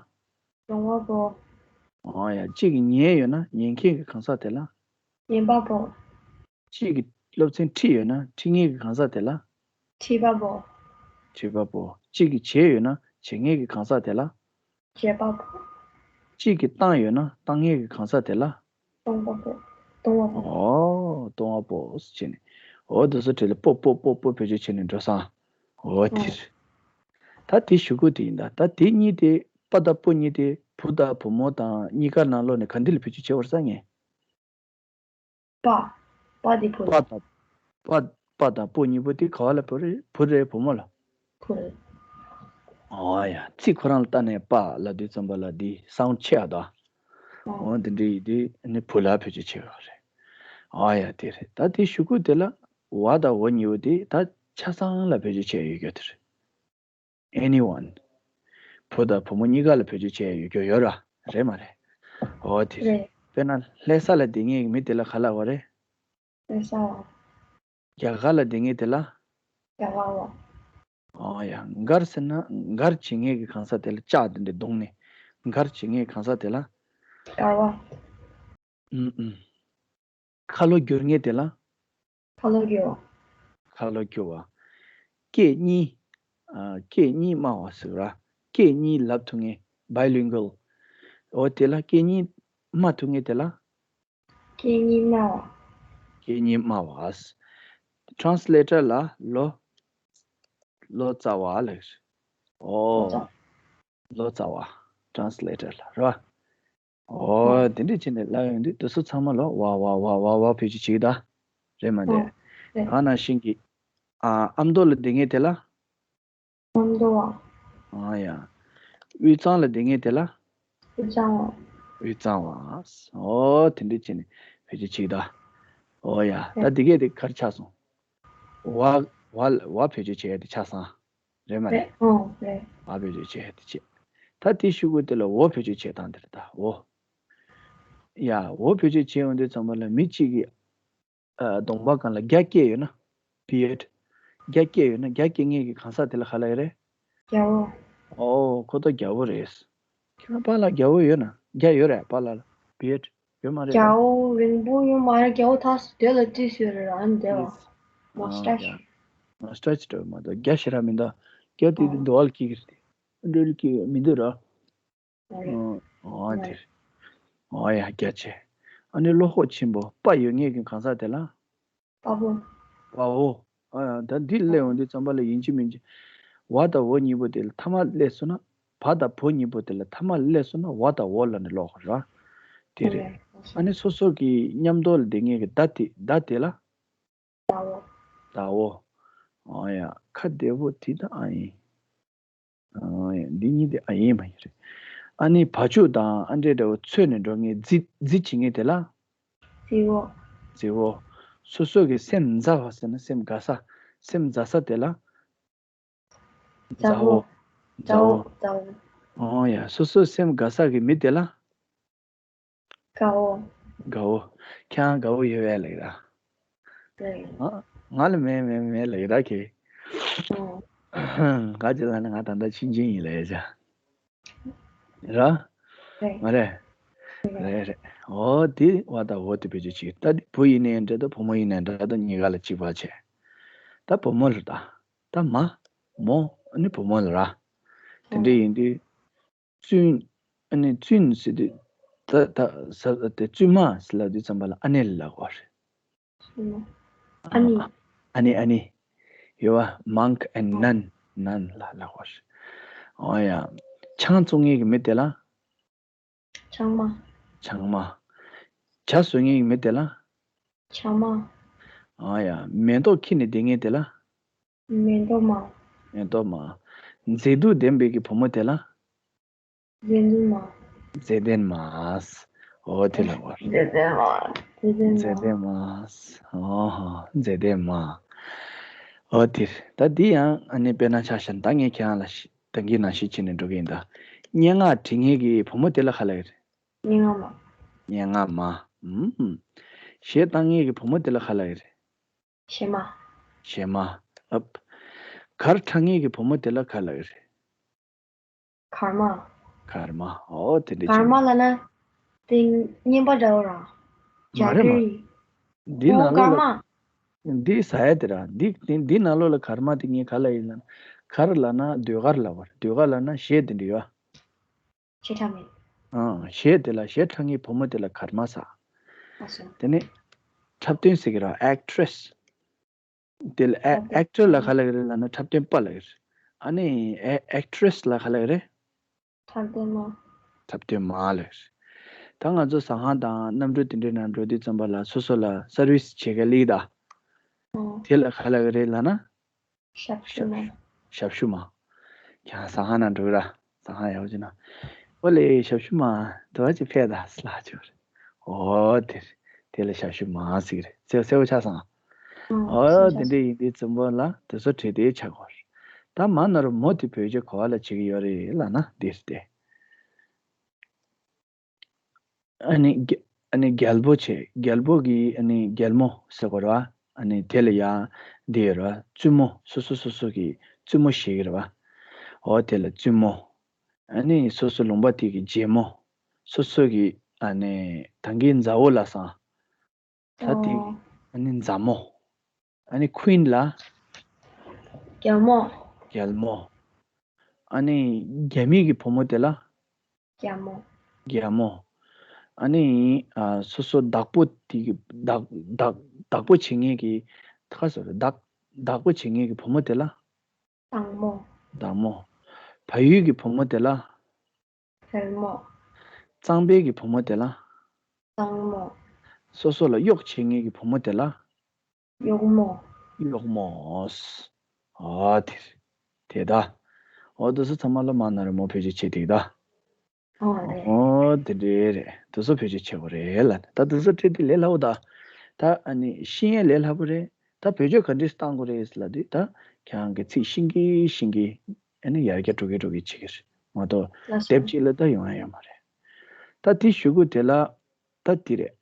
སྦྱང་བ་པོ། ཨོ་ཡ། གཅིག་གིས་ཉན་ཡོད་ན་ཉན་མཁན་གྱི་གང་ཟག་དེ་ལ། ཉན་པ་པོ། གཅིག་གིས་སློབ་ཚན་ཁྲིད་ཡོད་ན་ཁྲིད་མཁན་གྱི་གང་ཟག་དེ་ལ། ཁྲིད་པ་པོ། ཁྲིད་པ་པོ། གཅིག་གིས་བྱས་ཡོད་ན་བྱེད་མཁན་གྱི་གང་ཟག་དེ་ལ། བྱེད་པ་པོ། གཅིག་གིས་བཏང་ཡོད་ན་བཏང་མཁན་གྱི་གང་ཟག་དེ་ལ། གཏོང་བ་པོ། གཏོང་བ་པོ། ཨོ། གཏོང་བ་པོ་ཟེར་བྱས་ནས། ཨོ། དེ་ཚོ་གྲས་ལ་པོ་པོ་པོ་པོ་བེད་སྤྱོད་བྱས་ནས་འགྲོ་སོང་། ཨོ་དེ་རེད། ད་དེ་གཞུག་གུ་དེ་ཡིན་ད། ད་དེ་གཉིས་དེ་པ་དང་པོ་གཉིས་དེ་བུ་དང་བུ་མོ་དང་གཉིས་ཀ་ནང་ལོགས་ནས་ག་འདི་ལ་བེད་སྤྱོད་བྱེད་པར་སང་ངེ། པ། པ་དེ་བུ་པ་རེད། དང་པ། པ་དང་པོ་གཉིས་པོ་དེ་ག་བ་ལ་བུ་རེད། བུ་རེད་བུ་མོ་ལ། བུ་རེད། ཨོ་ཡ། ཚིག་ཁོ་རང་ལ་ལྟ་ནས་པ་ལབ་དུས་ཙམ་པ་ལ་འདི་སའུན་ཌི་ཆེ་ཡ་ད། ཨོ། ཨོ་འདི་འདྲ་ཡིན་དུས་ནི་བུ་ལ་བེད་སྤྱོད་བྱེད་ཡོད་རེད། ཨོ་ཡ་དེ་རེད། ད་དེ་གཞུག་གུ་དེ་ལ་བ་དང་འོ་གཉིས་པོ་དེ་ད་ཆ་ཚང་ལ་བེད་སྤྱོད་བྱས་ཡོད་རྒྱུ་དེ་རེད། Anyone. བུ་དང་བུ་མོ་གཉིས་ཀ་ལ་བེད་སྤྱོད་བྱས་ཡོད་རྒྱུ་ཡོད་ར། རེད་མ་རེད། ཨོ་དེ་རེད། རེད། དཔེར་ན་ལྷ་ས་ལ་བསྡད་མཁན་གྱི་མི་དེ་ལ་ག་ལབ་པ་རེད། ལྷ་ས་བ། རྒྱ་གར་ལ་བསྡད་མཁན་དེ་ལ། རྒྱ་གར་བ། ཨོ་ཡ། མགར་ཟེར་ན་མགར་བྱེད་མཁན་གྱི་གང་ཟག་དེ་ལ་ལྕགས་དེ་འདྲ་བརྡུངས་ནས་མགར་བྱེད་མཁན་གྱི་གང་ཟག་དེ་ལ། མགར་བ། ཨུམ་ཨུམ། ཁ་ལོ་བསྒྱུར་མཁན་དེ་ལ། ཁ་ལོ་བསྒྱུར་བ། ཁ་ལོ་བསྒྱུར་བ། སྐད་གཉིས། ཨ། སྐད་གཉིས་སྨྲ་བ་ཟེར་ར། སྐད་གཉིས་ལབ་ཐུབ་མཁན། Bilingual. འོ་དེ་ལ་སྐད་གཉིས་སྨྲ་ཐུབ་མཁན་དེ་ལ། སྐད་གཉིས་སྨྲ་བ། སྐད་གཉིས་སྨྲ་བ། Translator ལ་ལོ། ལོ་ཙཱ་བ་ལབ། ཨོ། ལོ་ཙཱ། ལོ་ཙཱ་བ། Translator ལ་རེད་བ། ཨོ། ཨོ། དེ་འདྲ་བྱས་ནས་ལབ་ཡོང་དུས་དེ་ཚོ་ཚང་མ་ལ་བ་བ་བ་བ་བ་བེད་སྤྱོད་བྱེད་ཀྱི་ད། རེད་མ་རེད། ཨོ། རེད། ད་ནང་བཞིན་གྱི། ཨ། ཨ་མདོ་ལ་བསྡད་མཁན་དེ་ལ། ཨ་མདོ་བ། ཨ་ཡ། དབུས་གཙང་ལ་བསྡད་མཁན་དེ་ལ། དབུས་གཙང་བ། དབུས་གཙང་བ། ཨོ་དེ་འདྲ་བྱས་ནས་བེད་སྤྱོད་བྱེད་ཀྱི་ད། ཨོ་ཡ། ད་རེད། འདི་གས་དེ་ག་རེ་ཆགས་སོང་། བ། བ། བ་བེད་སྤྱོད་བྱེད་ཡ་དེ་ཆགས་སོང་། རེད་མ་རེད། རེད། ཨོ་རེད། བ་བེད་སྤྱོད་བྱེད་ཡ་དེ་བྱས། ད་དེའི་གཞུག་གུ་དེ་ལ་འོ་བེད་སྤྱོད་བྱེད་སྟངས་དེ་རེད་ད། འོ། ཡ། འོ་བེད་སྤྱོད་བྱེད་ཡོང་དུས་ཙམ་པ་ལ་མི་གཅིག་གིས། ཨ། གདོང་པ་སྒང་ལ་རྒྱ་སྐྱེས་ཡོད་ན། Beard. རྒྱ་སྐྱེས་ཡོད་ན་རྒྱ་སྐྱེ་མཁན་གྱི་གང་ཟག་དེ་ལ་ག་ལབ་ཡོད་རེད། རྒྱལ་པོ། ཨོ། ཁོ་ད་རྒྱལ་པོ་རེད། ཁྱེད་རང་པཱ་ལགས་རྒྱལ་པོ་ཡོད་ན། རྒྱ་ཡོད་རེད་པཱ་ལགས་ལ། Beard. ཡོད་མ་རེད་ད། རྒྱལ་པོ་རིང་པོ་ཡོད་མ་རེད། རྒྱལ་པོ་ཐག་སུ་དེ་ལ་ཏི་སུ་ཡོད་རེད། ཨ་ནི་དེ་བ། Yes. Mustache. Mustache འདྲ་མ་གཏོགས་རྒྱ་ཞེ་དྲག་མི་འདུག་རྒྱ་དེ་ཨོ། འདི་འདུག་ཨ་ལ་སྐྱེ་གི་རེད། འདྲ་ལ་སྐྱེ་མི་འདུག་ར། ཨོ་རེད། ཨོ་ཨ་ཡ། དེ་རེད། ཨོ་ཡ་རྒྱ་ཆེ། ཨ་ནི་བློ་ཁོག་ཆེན་པོ་དཔའ་ཡོད་མཁན་གྱི་གང་ཟག་དེ་ལ། དཔའ་བོ། དཔའ་བོ། ཨ་ཡ་ད་འདི་སླེབས་འོང་དུས་ཙམ་པ་ལ་ཡིན་གཅིག་མིན་གཅིག་བ་དང་འོ་གཉིས་པོ་དེ་ལ་ཐ་མ་སླེབས་སོང་ན། བ་དང་བོ་གཉིས་པོ་དེ་ལ་ཐ་མ་སླེབས་སོང་ན་བ་དང་འོ་ལབ་ནས་ཀློག་དགོས་རེད། དེ་རེད། ཨ་ནི་སོ་སོ་གི་མཉམ་དུ་ལ་བསྡད་མཁན་གྱི་བརྡ་དེ་བརྡ་དེ་ལ། ཟླ་བོ། ཟླ་བོ། ཨོ་ཡ། ཁ་བདེ་བོ་དེ་ད་ཨ་ཡིན། ཨོ་ཡ། འདི་གཉིས་དེ་ཨ་ཡིན་མ་ཡིན་རེད། ཨ་ནི་བ་ཕྱུགས་དང་ཨ་འདྲས་འདྲ་བོ་འཚོས་ནས་འགྲོ་མཁན་རྫི་རྫི་བྱེད་མཁན་དེ་ལ། རྫི་བོ། རྫི་བོ། སོ་སོ་གི་སེམས་མཛའ་བ་ཟེར་ན་སེམས་དགའ་ས། སེམས་མཛའ་ས་དེ་ལ། མཛའ་བོ། མཛའ་བོ། མཛའ་བོ། མཛའ་བོ། ཨོ་ཡ། སོ་སོའི་སེམས་དགའ་ས་གི་མི་དེ་ལ། དགའ་བོ། དགའ་བོ། ཁྱེད་རང་དགའ་བོ་ཡོད་པས་ལབ་ཀྱི་ར། རེད། ང་ང་ལ་མེད་མེད་མེད་ལབ་ཀྱི་ར་ཁྱེད། ཨོ། ག་ཅི་ལབ་ན་ང་ད་ལྟ་ཆུང་ཆུང་ཡིན་ལབ་ཡ་ཅག་ར། རེད། མ་རེད། རེད། རེད་རེད། ཨོ་དེ་བ་དང་འོ་དེ་བེད་སྤྱོད་བྱེད་ཀྱི། ད་དེ་བུ་ཡིན་ནའི་འདྲ་འདུག་བུ་མོ་ཡིན་ནའི་འདྲ་འདུག་གཉིས་ཀ་ལ་གཅིག་པ་བྱས། ད་བུ་མོ་ལ་ད། ད་མ། མོ། ཨ་ནི་བུ་མོ་ལ་ར། དེ་འདྲ་ཡིན་དུས། བཙུན། ཨ་ནི་བཙུན་ཟེར་དུས། ད་ད་ཟ་དེ་བཙུན་མ་ཟེར་ལབ་དུས་ཙམ་པ་ལ་ཨ་ནེ་ལ་ལབ་དགོས་རེད། བཙུན་མ། ཨ་ནེ། ཨ་ནེ་ཨ་ནེ། ཡོད་བ། Monk and nun. Nun ལ་ལབ་དགོས་རེད། ཨོ་ཡ། ཆང་བཙོང་མཁན་གྱི་མི་དེ་ལ། ཆང་མ། ཆང་མ། ཇ་བཟོ་མཁན་གྱི་མི་དེ་ལ། ཇ་མ། ཨ་ཡ། མེ་ཏོག་འཁྱེར་ནས་བསྡད་མཁན་དེ་ལ། མེ་ཏོག་མ། མེ་ཏོག་མ། མཛེས་སྡུག་ལྡན་པའི་གི་བུ་མོ་དེ་ལ། མཛེས་སྡུག་མ། མཛེས་ལྡན་མ། ཨོ་དེ་ལ་བར། མཛེས་ལྡན་མ། མཛེས་ལྡན་མ། མཛེས་ལྡན་མ། ཨོ་ཧོ། མཛེས་ལྡན་མ། ཨོ་དེ་རེད། ད་འདི་ཡང་ཨ་ནི་དཔེར་ན་ཆ་བཞག་ན་ད་ངས་ཁྱེད་རང་ལ་ཤ- ད་གིན་ནང་བཞིན་བྱས་ནས་འགྲོ་གི་ཡིན་ད། སྙན་ངག་བྲི་མཁན་གྱི་བུ་མོ་དེ་ལ་ག་ལབ་ཀྱི་རེད། སྙན་ངག་མ། སྙན་ངག་མ། ཨུམ། གཞས་བཏང་མཁན་གྱི་བུ་མོ་དེ་ལ་ག་ལབ་ཀྱི་རེད། གཞས་མ། གཞས་མ། ཨབ། གར་འཁྲབ་མཁན་གྱི་བུ་མོ་དེ་ལ་ག་ལབ་ཀྱི་རེད། གར་མ། གར་མ། ཨོ་དེ་འདྲ་གར་མ་བྱས་ལབ་ན། དེ་རྔན་པ་འདྲ་བོ་ར། མ་རེད་མ། རྒྱ་གར་གྱི། འདི་ནང་ལོགས་ལ། འདི་ཟ་ཡ་དེ་ར། འདི་འདི་འདི་ནང་ལོགས་ལ་གར་མ་དེ་ངས་ག་ལབ་ཡིན་ལབ་ན། གར་ལབ་ན་ཟློས་གར་ལབ་པ་རེད། ཟློས་གར་ལབ་ན་གཞས་དེ་འདྲ་ཡོད། གཞས་འཁྲབ་མཁན། ཨང་། གཞས་དེ་ལ་གཞས་འཁྲབ་མཁན་བུ་མོ་དེ་ལ་གར་མ་ཟེར། ཨ་སོ། དེ་ནས་འཁྲབ་སྟོན་ཟེར་གྱི་ར། ཨེག་ཊི་རེ་སི། དེ་ལ་ཨེ། འཁྲབ་སྟོན། ཨེག་ཊར་ལ་ག་ལབ་ཀྱི་རེད་ལབ་ན་འཁྲབ་སྟོན་པ་ལབ་ཀྱི་རེད། ཨ་ནི་ཨེ། ཨེག་ཊི་རེ་སི་ལ་ག་ལབ་ཀྱི་རེད། འཁྲབ་སྟོན་མ། འཁྲབ་སྟོན་མ་ལབ་ཀྱི་རེད། ད་ང་ཚོ་ཟ་ཁང་དང་གནམ་གྲུ་དེ་འདྲའི་ནང་འགྲོ་དུས་ཙམ་པ་ལ་སོ་སོ་ལ་སར་བི་སི་བྱེད་མཁན་སླེབས་ད། ཨོ། དེ་ལ་ག་ལབ་ཀྱི་རེད་ལབ་ན། ཞབས་ཞུ་མ། ཞབས་ཞུ་མ། ཁྱེད་རང་ཟ་ཁང་ནང་འགྲོ་གི་ར། ཟ་ཁང་ཡག་པོ་ཅིག་ནང་། ཨོ་ལེ་ཞབས་ཞུ་མ། དུ་བ་ཅིག་ཕེབས་དང་ལབ་ཀྱི་རེད། ཨོ་དེ་རེད། དེ་ལ་ཞབས་ཞུ་མ་ཟེར་གྱི་རེད། གསལ་གསལ་པོ་ཆགས་སོང་ཨ། ཨོ་གསལ་དེ་ཆགས་འདྲ་ཡིན་དུས་ཙམ་པ་ལ་དེ་ཚོ་བྲིས་ཏེ་ཆགས་དགོས་རེད། ད་མ་ན་རོ་མོ་དེ་བོད་ཆས་ག་པ་ལ་བྱེད་ཀྱི་ཡོད་རེད་ལབ་ན་འདི་རེད་དེ། ཨ་ནི་རྒྱ། ཨ་ནི་རྒྱལ་པོ་བྱས། རྒྱལ་པོ་གི་ཨ་ནི་རྒྱལ་མོ་ཟེར་དགོས་རེད་པ། ཨ་ནི་དེ་ལ་ཡང་འདི་ཡོད་རེད་པ། བཙུན་མོ། སོ་སོ་སོ་སོ་གི་བཙུན་མོ་ཞིག་རེད་པ། འོ་དེ་ལ་བཙུན་མོ། ཨ་ནི་སོ་སོ་ལུང་པ་དེ་གི་རྗེ་མོ། སོ་སོ་གི་ཨ་ནི་ད་གིན་མཛའ་བོ་ལབ་སོང་། ད་དེ། ཨོ། ཨ་ནི་མཛའ་མོ། ཨ་ནི་ཁུན་ལ། རྒྱལ་མོ། རྒྱལ་མོ། ཨ་ནི་རྒྱ་མི་གི་བུ་མོ་དེ་ལ། རྒྱལ་མོ། རྒྱལ་མོ། ཨ་ནི་ཨ། སོ་སོ་བདག་པོ་དེ་གི་བདག་བདག་བདག་པོ་བྱེད་མཁན་གྱི། ཁ་སོ་རེད། བདག་བདག་པོ་བྱེད་མཁན་གྱི་བུ་མོ་དེ་ལ། བདག་མོ། བདག་མོ། བལ་ཡུལ་གྱི་བུ་མོ་དེ་ལ། བལ་མོ། གཙང་པའི་གི་བུ་མོ་དེ་ལ། གཙང་མོ། སོ་སོ་ལ་གཡོག་བྱེད་མཁན་གྱི་བུ་མོ་དེ་ལ། གཡོག་མོ། གཡོག་མོ། ཨ་དེ་རེད། དེ་ད། འོ་དེ་ཚོ་ཚང་མ་ལ་མ་ན་རོ་མོ་བེད་སྤྱོད་བྱེད་དེ་ད། ཨོ་རེད། འོ་དེ་འདྲ་རེད། དེ་ཚོ་བེད་སྤྱོད་བྱེད་དགོས་རེད་ལབ་ནས། ད་དེ་ཚོ་བྲིས་དེ་ལས་སླ་པོ་ད། ད་ཨ་ནི་ཤེས་ཡས་ལས་སླ་པོ་རེད། ད་བེད་སྤྱོད་ག་འདྲས་བཏང་དགོས་རེད་ལབ་དུས་ད་ཁྱེད་རང་གི་ཚིག་ཤེས་ཀྱིན་ཤེས་ཀྱིན་ཨ་ནི་ཡར་རྒྱས་འགྲོ་གི་འགྲོ་གི་བྱེད་ཀྱི་རེད་མ་གཏོགས། ལགས་སོ། དེབ་གཅིག་ལ་ད་ཡོང་ཡ་ཡོད་མ་རེད། ད་དེ་ཞུ་དགོས་དེ་ལ་ད་དེ་རེད།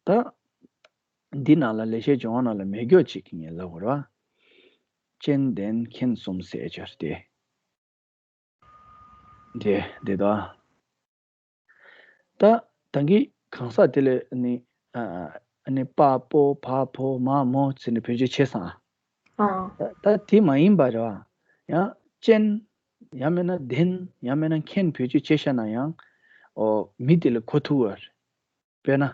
ད། འདི་ནང་ལ་ལེགས་བཤད་ལྗོན་དབང་ནང་ལ་མེ་སྒྱོགས་གཅིག་གི་ངས་ལབ་དགོས་རེད་པ། སྤྱན་ལྡན་མཁན་གསུམ་ཟེར་ཅིག་ཡོད་རེད་དེ། འདི་འདི་དང་། ད་ད་གིན་གང་ཟག་དེ་ལ་ནི་ཨ་ནི་པ་པོ་བ་ཕོ་མ་མོ་ཟེར་ནས་བེད་སྤྱོད་བྱས་སོང་། ཨ། ད་ད་དེ་མ་ཡིན་པ་རེད་པ། ཡང་ཅན། ཡང་མིན་ན་ལྡན། ཡང་མིན་ན་མཁན་བེད་སྤྱོད་བྱས་བཞག་ན་ཡང་། ཨོ། མི་དེ་ལ་གོ་ཐུབ་པ་རེད། དཔེར་ན།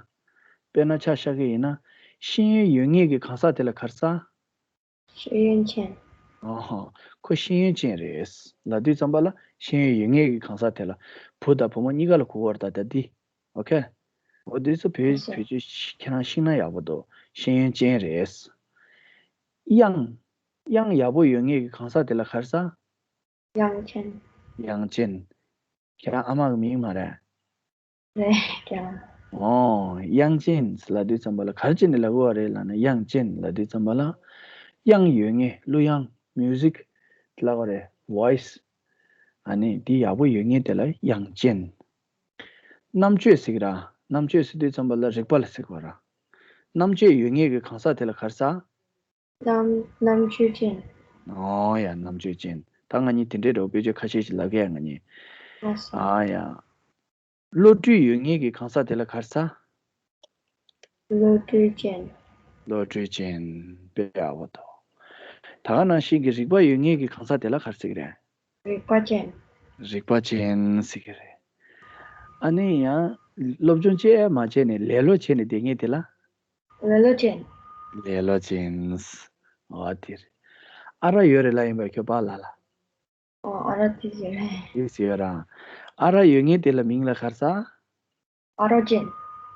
དཔེར་ན་ཆ་བཞག་གི་ཡིན་ན། ཤེས་ཡོན་ཡོད་མཁན་གྱི་གང་ཟག་དེ་ལ་ག་རེ་ཟེར། ཤེས་ཡོན་ཅན། ཨོ་ཧོ། ཁོ་ཤེས་ཡོན་ཅན་རེད་ལབ་དུས་ཙམ་པ་ལ་ཤེས་ཡོན་ཡོད་མཁན་གྱི་གང་ཟག་དེ་ལ། བུ་དང་བུ་མོ་གཉིས་ཀ་ལ་གོ་གི་ཡོད་རེད་ད་ལྟ་འདི། ཨོ་ཁེ། འོ་དེ་ཚོ་བེད་ལགས་སོ། བེད་སྤྱོད་ཁྱེད་རང་ཤེས་ན་ཡག་པོ་འདུག་ཤེས་ཡོན་ཅན་རེད། དབྱངས། དབྱངས་ཡག་པོ་ཡོད་མཁན་གྱི་གང་ཟག་དེ་ལ་ག་རེ་ཟེར། དབྱངས་ཅན། དབྱངས་ཅན། ཁྱེད་རང་ཨ་མ་གི་མིང་མ་རེད། རེད་ཀྱང་། ཨོ། དབྱངས་ཅན་ལབ་དུས་ཙམ་པ་ལ་ག་རེ་བྱས་ནས་ལབ་དགོས་པ་རེད་ལབ་ན། དབྱངས་ཅན་ལབ་དུས་ཙམ་པ་ལ། དབྱངས་ཡོད་མཁན། གླུ་དབྱངས། མིའུ་ཟིག་ལབ་དགོས་རེད། ཝོ་ཡི་སི། ཨ་ནི་འདི་ཡག་པོ་ཡོད་མཁན་དེ་ལ་དབྱངས་ཅན། རྣམ་དཔྱོད་ཟེར་གྱི་ར། རྣམ་དཔྱོད་ཟེར་དུས་ཙམ་པ་ལ་རིག་པ་ལ་ཟེར་དགོས་ར། རྣམ་དཔྱོད་ཡོད་མཁན་གྱི་གང་ཟག་དེ་ལ་ག་རེ་ཟེར། རྣམ་རྣམ་དཔྱོད་ཅན། ཨོ་ཡ། རྣམ་དཔྱོད་ཅན། ད་ང་གཉིས་དེ་འདྲའི་འདྲ་བོ་དཔེ་བརྗོད་ཁ་ཤས་ཤིག་ལབ་གི་ཡ་ང་གཉིས། ལགས་སོ། ཨ་ཡ། བློ་གྲོས་ཡོད་མཁན་གྱི་གང་ཟག་དེ་ལ་ག་རེ་ཟེར། བློ་གྲོས་ཅན། བློ་གྲོས་ཅན། དཔེ་ཡག་པོ་འདུག་ད་ག་ནང་བཞིན་གྱི་རིག་པ་ཡོད་མཁན་གྱི་གང་ཟག་དེ་ལ་ག་རེ་ཟེར་གྱི་རེད། རིག་པ་ཅན། རིག་པ་ཅན་ཟེར་གྱི་རེད། ཨ་ནི་ཡང་སློབ་སྦྱོང་བྱས་མ་བྱས་ནས་ལེ་ལོ་བྱས་ནས་བསྡད་མཁན་དེ་ལ། ལེ་ལོ་ཅན། ལེ་ལོ་ཅན། འོ་དེ་རེད། ཨ་རག་ཡོད་རེད་ལབ་ཡིན་པས་ཁྱོད་པཱ་ལགས་ལ། ཨོ། ཨ་རག་དེ་ཟེར་རེད། དེ་ཟེར་ར། ཨ་རག་ཡོད་མཁན་དེ་ལ་མིང་ལ་ག་རེ་ཟེར། ཨ་རག་ཅན།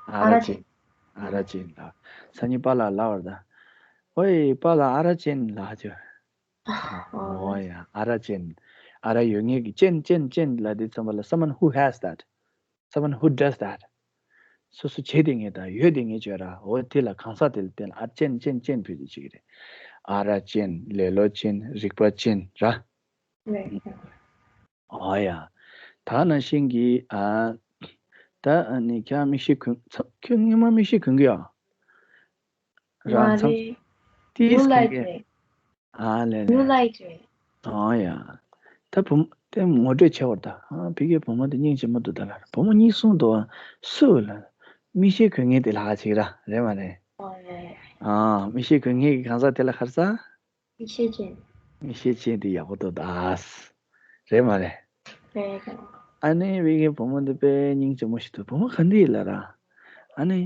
ཨ་རག་ཅན། ཨ་རག་ཅན་ལ། སང་ཉིན་པཱ་ལགས་ལབ་པ་རེད་ད། ཨོའི་པཱ་ལགས་ཨ་རག་ཅན་ལབ་ཅོ། ཨོ་ཡ། ཨ་རག་ཅན། ཨ་རག་ཡོད་མཁན་གྱི་ཅན་ཅན་ཅན་ལབ་དུས་ཙམ་པ་ལ་someone who has that, someone who does that. སོ་སོ་བྱས་བསྡད་མཁན་དང་ཡོད་བསྡད་མཁན་ཅོ་ར། འོ་དེ་ལ་གང་ཟག་དེ་ལ་བརྟེན་ལ་ཨ་ཅན་ཅན་ཅན་བེད་སྤྱོད་བྱེད་ཀྱི་རེད། ཨ་རག་ཅན། ལེ་ལོ་ཅན། རིག་པ་ཅན་ར། རེད། ཨོ་ཡ། ད་ནང་བཞིན་གྱི་ཨ། ད་ཨ་ནི་ཁྱེད་མིག་ཤེལ་གོན་ཚ་ཁྱོད་སྔོན་མ་མིག་ཤེལ་གོན་གི་ཡ། རང་ཚང་། མ་རེད། ཏིས་གོན་གི་ཡ། ཨ་ལེ་ལེ། ཨོ་ཡ། ད་བུ་མོ་དེ་ངོ་སྤྲོད་བྱས་པར་ད། ཨ་ཕ་གིའི་བུ་མོ་དེ་སྙིང་རྗེ་མོ་འདུག་ད་ལ། བུ་མོ་གཉིས་གསུམ་འདུག་ཨ། སུ་ལ། མིག་ཤེལ་གོན་མཁན་དེ་ལྷག་ཅིག་ར་རེད་མ་རེད། ཨོ་རེད། ཨ་མིག་ཤེལ་གོན་མཁན་གྱི་གང་ཟག་དེ་ལ་ག་རེ་ཟ། མིག་ཤེལ་ཅན། མིག་ཤེལ་ཅན་དེ་ཡག་པོ་འདུག་ད། རེད་མ་རེད། རེད་རེད། ཨ་ནི་ཕ་གིའི་བུ་མོ་འདི་དཔེ་སྙིང་རྗེ་མོ་ཞིག་འདུག་བུ་མོ་ག་འདི་ཡིན་ལ་ར། ཨ་ནི།